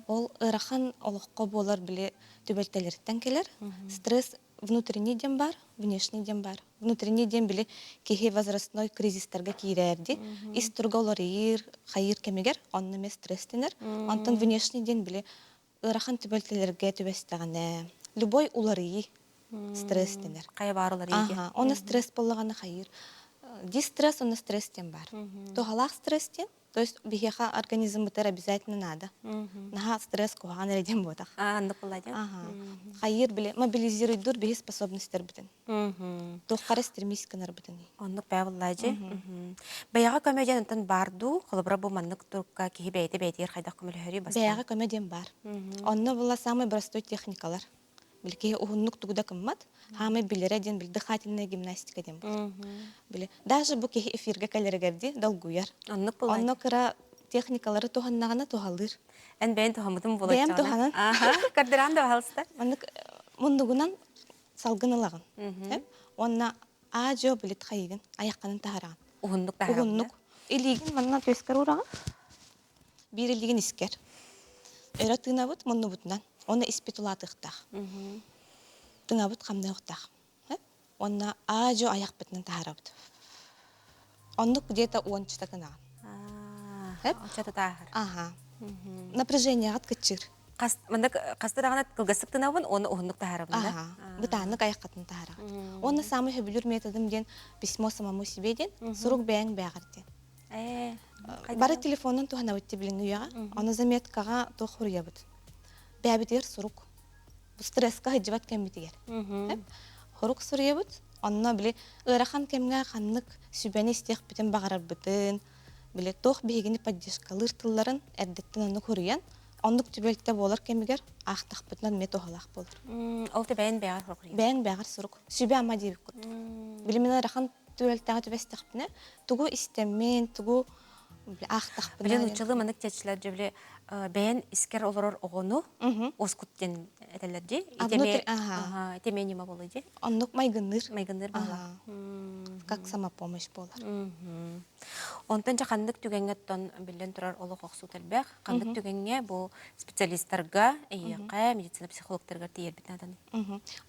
Speaker 16: Ол ыарахан олоххо буолар били түбэлтэлэриттэн кэлэр. Стресс внутренний диэн баар, внешний диэн баар. Внутренний диэн били киһи возрастной кризистарга киирээрди, ис турга уларыйыр, хайыыр кэмигэр онно эмиэ стресстэнэр. Онтон внешний диэн били ыарахан түбэлтэлэргэ түбэстэҕинэ, любой уларыйыы стресстэнэр.
Speaker 1: Хайа баар уларыйыы
Speaker 16: Ага, оны стресс буоллаҕына хайыыр. Дистресс, онно стресс диэн баар. Туһалаах стресс диэн То есть биһиэхэ организммытыгар обязательно надо. Наһаа стресс куһаҕан эрэ диэн буотах.
Speaker 1: Аннык буолла диэн.
Speaker 16: Ага. Хайыыр били мобилизируйдуур биһи способностьтарбытын. Туохха эрэ стремись гынарбытын.
Speaker 1: Оннук бээ буолла дьи. Бэйэҕэ көмө диэн онтон баар дуу? Холобура бу маннык турукка киһи бэйэтэ бэйэтигэр хайдах көмөлөһөрүй бастаан?
Speaker 16: Бэйэҕэ көмө диэн баар. Онно була самый простой техникалар. Били киһи уһуннук тугу да гыммат. Хаамай билэрэ диэн били дыхательная гимнастика диэн буолар. Били даже бу киһи эфиргэ кэлэригэр ди долгуйар.
Speaker 1: Оннук
Speaker 16: Онно кыра техникалары туһаннаҕына туһалыыр.
Speaker 1: Эн бэйэн туһаммытын буолар.
Speaker 16: Бэйэм туһанан.
Speaker 1: Көрдөрөн да баһалыста.
Speaker 16: Маннык муннугунан салгын ылаҕын. Уонна аа-дьуо билит хайыгын айахханын таһараҕын.
Speaker 1: Уһуннук таһараҕын.
Speaker 16: Уһуннук. Илиигин манна түөскэр уураҕын. Биир илиигин искэр. Өрө тыынабыт муннубутунан. Уонна испит улаатыахтаах. Тыҥабыт хамныахтаах. Уонна аа-дьуо айахпытынан таһаарабыт. Оннук где-то уончата гынаҕын.
Speaker 1: Ончата тааһар.
Speaker 16: Аха. Напряжениеҕыт кыччыыр.
Speaker 1: Хас маннык хаста даҕаны кылгастык тынабын уонна уһуннук таһаарабын да?
Speaker 16: Аха. Бытааннык айаххытын таһаараҕыт. Уонна самый сөбүлүүр методым диэн письмо самому себе диэн сурук бэйэҥ бэйэҕэр диэн. Бары телефонун туһанабыт билиҥҥи үйэҕэ. Ону заметкаҕа туох суруйабыт? Бэйэбитигэр сурук. Бу стресска сылдьыбат кэммитигэр. Хорук суруйабыт. Онно били ыарахан кэмҥэ ханнык сүбэни истиэхпитин баҕарарбытын, били туох биһигини поддержкалыыр тылларын эрдэттэн оннук суруйан, оннук түбэлтэ буолар кэмигэр аахтахпытынан эмиэ туһалаах буолар.
Speaker 1: Ол да бэйэн бэйэҕэр сурук
Speaker 16: Бэйэҥ бэйэҕэр сурук. Сүбэ-ама диэбит курдук. Били мин ыарахан түбэлтэҕэ түбэстэхпинэ, тугу истэммин, тугу аахтахпына
Speaker 1: Били нууччалыы маннык чаччылар дьэ били бэйэн искэр олорор оҕону оскут диэн этэллэр дии. Ити эмиэ ньыма буолуо дии.
Speaker 16: Оннук майгынныыр.
Speaker 1: Майгынныыр буолла.
Speaker 16: Как самопомощь буолар.
Speaker 1: Онтон дьэ ханнык түгэҥҥэ оттон биллэн турар олох охсуу элбэх. Ханнык түгэҥҥэ бу специалистарга, эйиэхэ, медицина психологтарыгар тиийэрбит нааданы?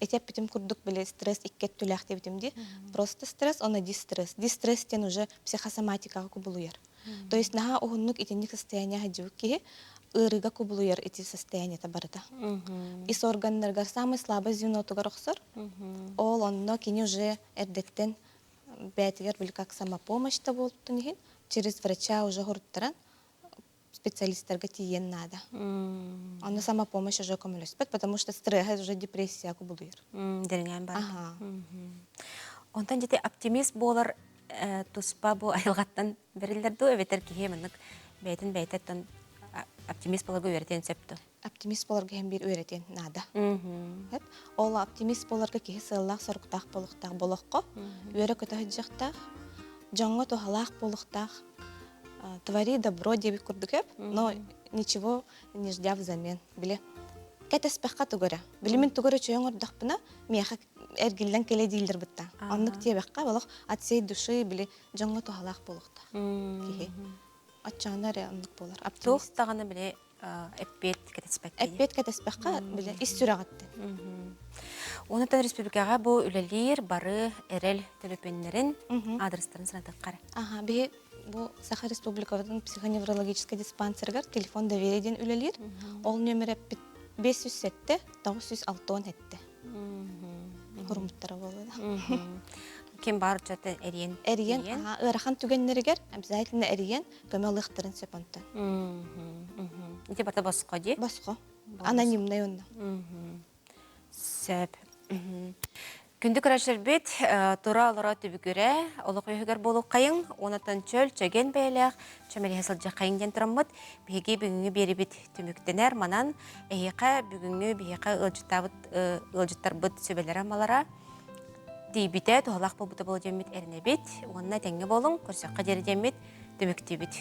Speaker 16: Ити эппитим курдук били стресс икки өттүлээх диэбитим дии. Просто стресс, онно дистресс. Дистресс диэн уже психосоматикаҕа кубулуйар. То есть наһаа уһуннук итинник состояние сылдьыбыт киһи ыарыыга кубулуйар ити состояниета барыта. Ис органнарыгар самый слабый звенотугар охсор. Ол онно кини уже эрдэттэн бэйэтигэр били как самопомощь да буолтун иһин через врача уже хоруттаран специалисттарга тиийэн наада. Онно самопомощь уже көмөлөспөт, потому что стресс уже депрессия кубулуйар.
Speaker 1: Дириҥээн бар. Онтон дьити оптимист буолар туспа бу айылҕаттан бэриллэр дуу эбэтэр киһи маннык бэйэтин бэйэтэ оптимист буоларга үөрэтиэн сөп дуо?
Speaker 16: Оптимист буоларга иһин биир үөрэтиэн наада. Ол оптимист буоларга киһи сыаллаах-соруктаах буолуохтаах болоххо, үөрэ-көтө сылдьыахтаах, дьоҥҥо туһалаах буолуохтаах, твори добро диэбит курдук эп, но ничего не ждя взамен. Били кэтэспэххэ тугу эрэ. Били мин тугу эрэ үчүгэй оҥордохпуна, миэхэ эргиллэн кэлэ дииллэр бытта. Оннук диэбэххэ, олох от всей души били дьоҥҥо туһалаах буолуохтаах киһи. Оччоҕуна эрэ оннук буолар.
Speaker 1: Туох даҕаны били эппиэт кэтэспэккэ.
Speaker 16: Эппиэт кэтэспэххэ били ис сүрэҕиттэн.
Speaker 1: Онтон республикаҕа бу үлэлиир бары эрэл төлөпүөннэрин адрестарын санатыахха эрэ.
Speaker 16: Аха, биһи бу Саха Республикатын психоневрологическай диспансерыгар телефон доверия диэн үлэлиир. Ол нүөмэр эппит 507 967. Хурумуттара буолла.
Speaker 1: Ким баар чата эриэн.
Speaker 16: Эриэн, ыарахан түгэннэригэр обязательно эриэн көмө ылыахтарын сөп онтон.
Speaker 1: Ити барыта босхо дии?
Speaker 16: Босхо. Анонимный онно.
Speaker 1: Сөп. Күндү көрөөччүлэрбит, тура олоро түбүгүрэ, олох үөһүгэр буолуоххайыҥ, уонаттан чөл, чэгиэн бэйэлээх, чөмөлөһө сылдьыаххайыҥ диэн тураммыт, биһиги бүгүҥҥү биэрибит түмүктэнэр. Манан эһиэхэ бүгүҥҥү биһиэхэ ыалдьыттаабыт ыалдьыттарбыт сүбэлэрэ-амалара тиийбитэ, туһалаах буолбута буолуо диэммит эрэнэбит. Уонна тэҥҥэ буолуҥ, көрсөххө диэри диэммит түмүктүүбүт.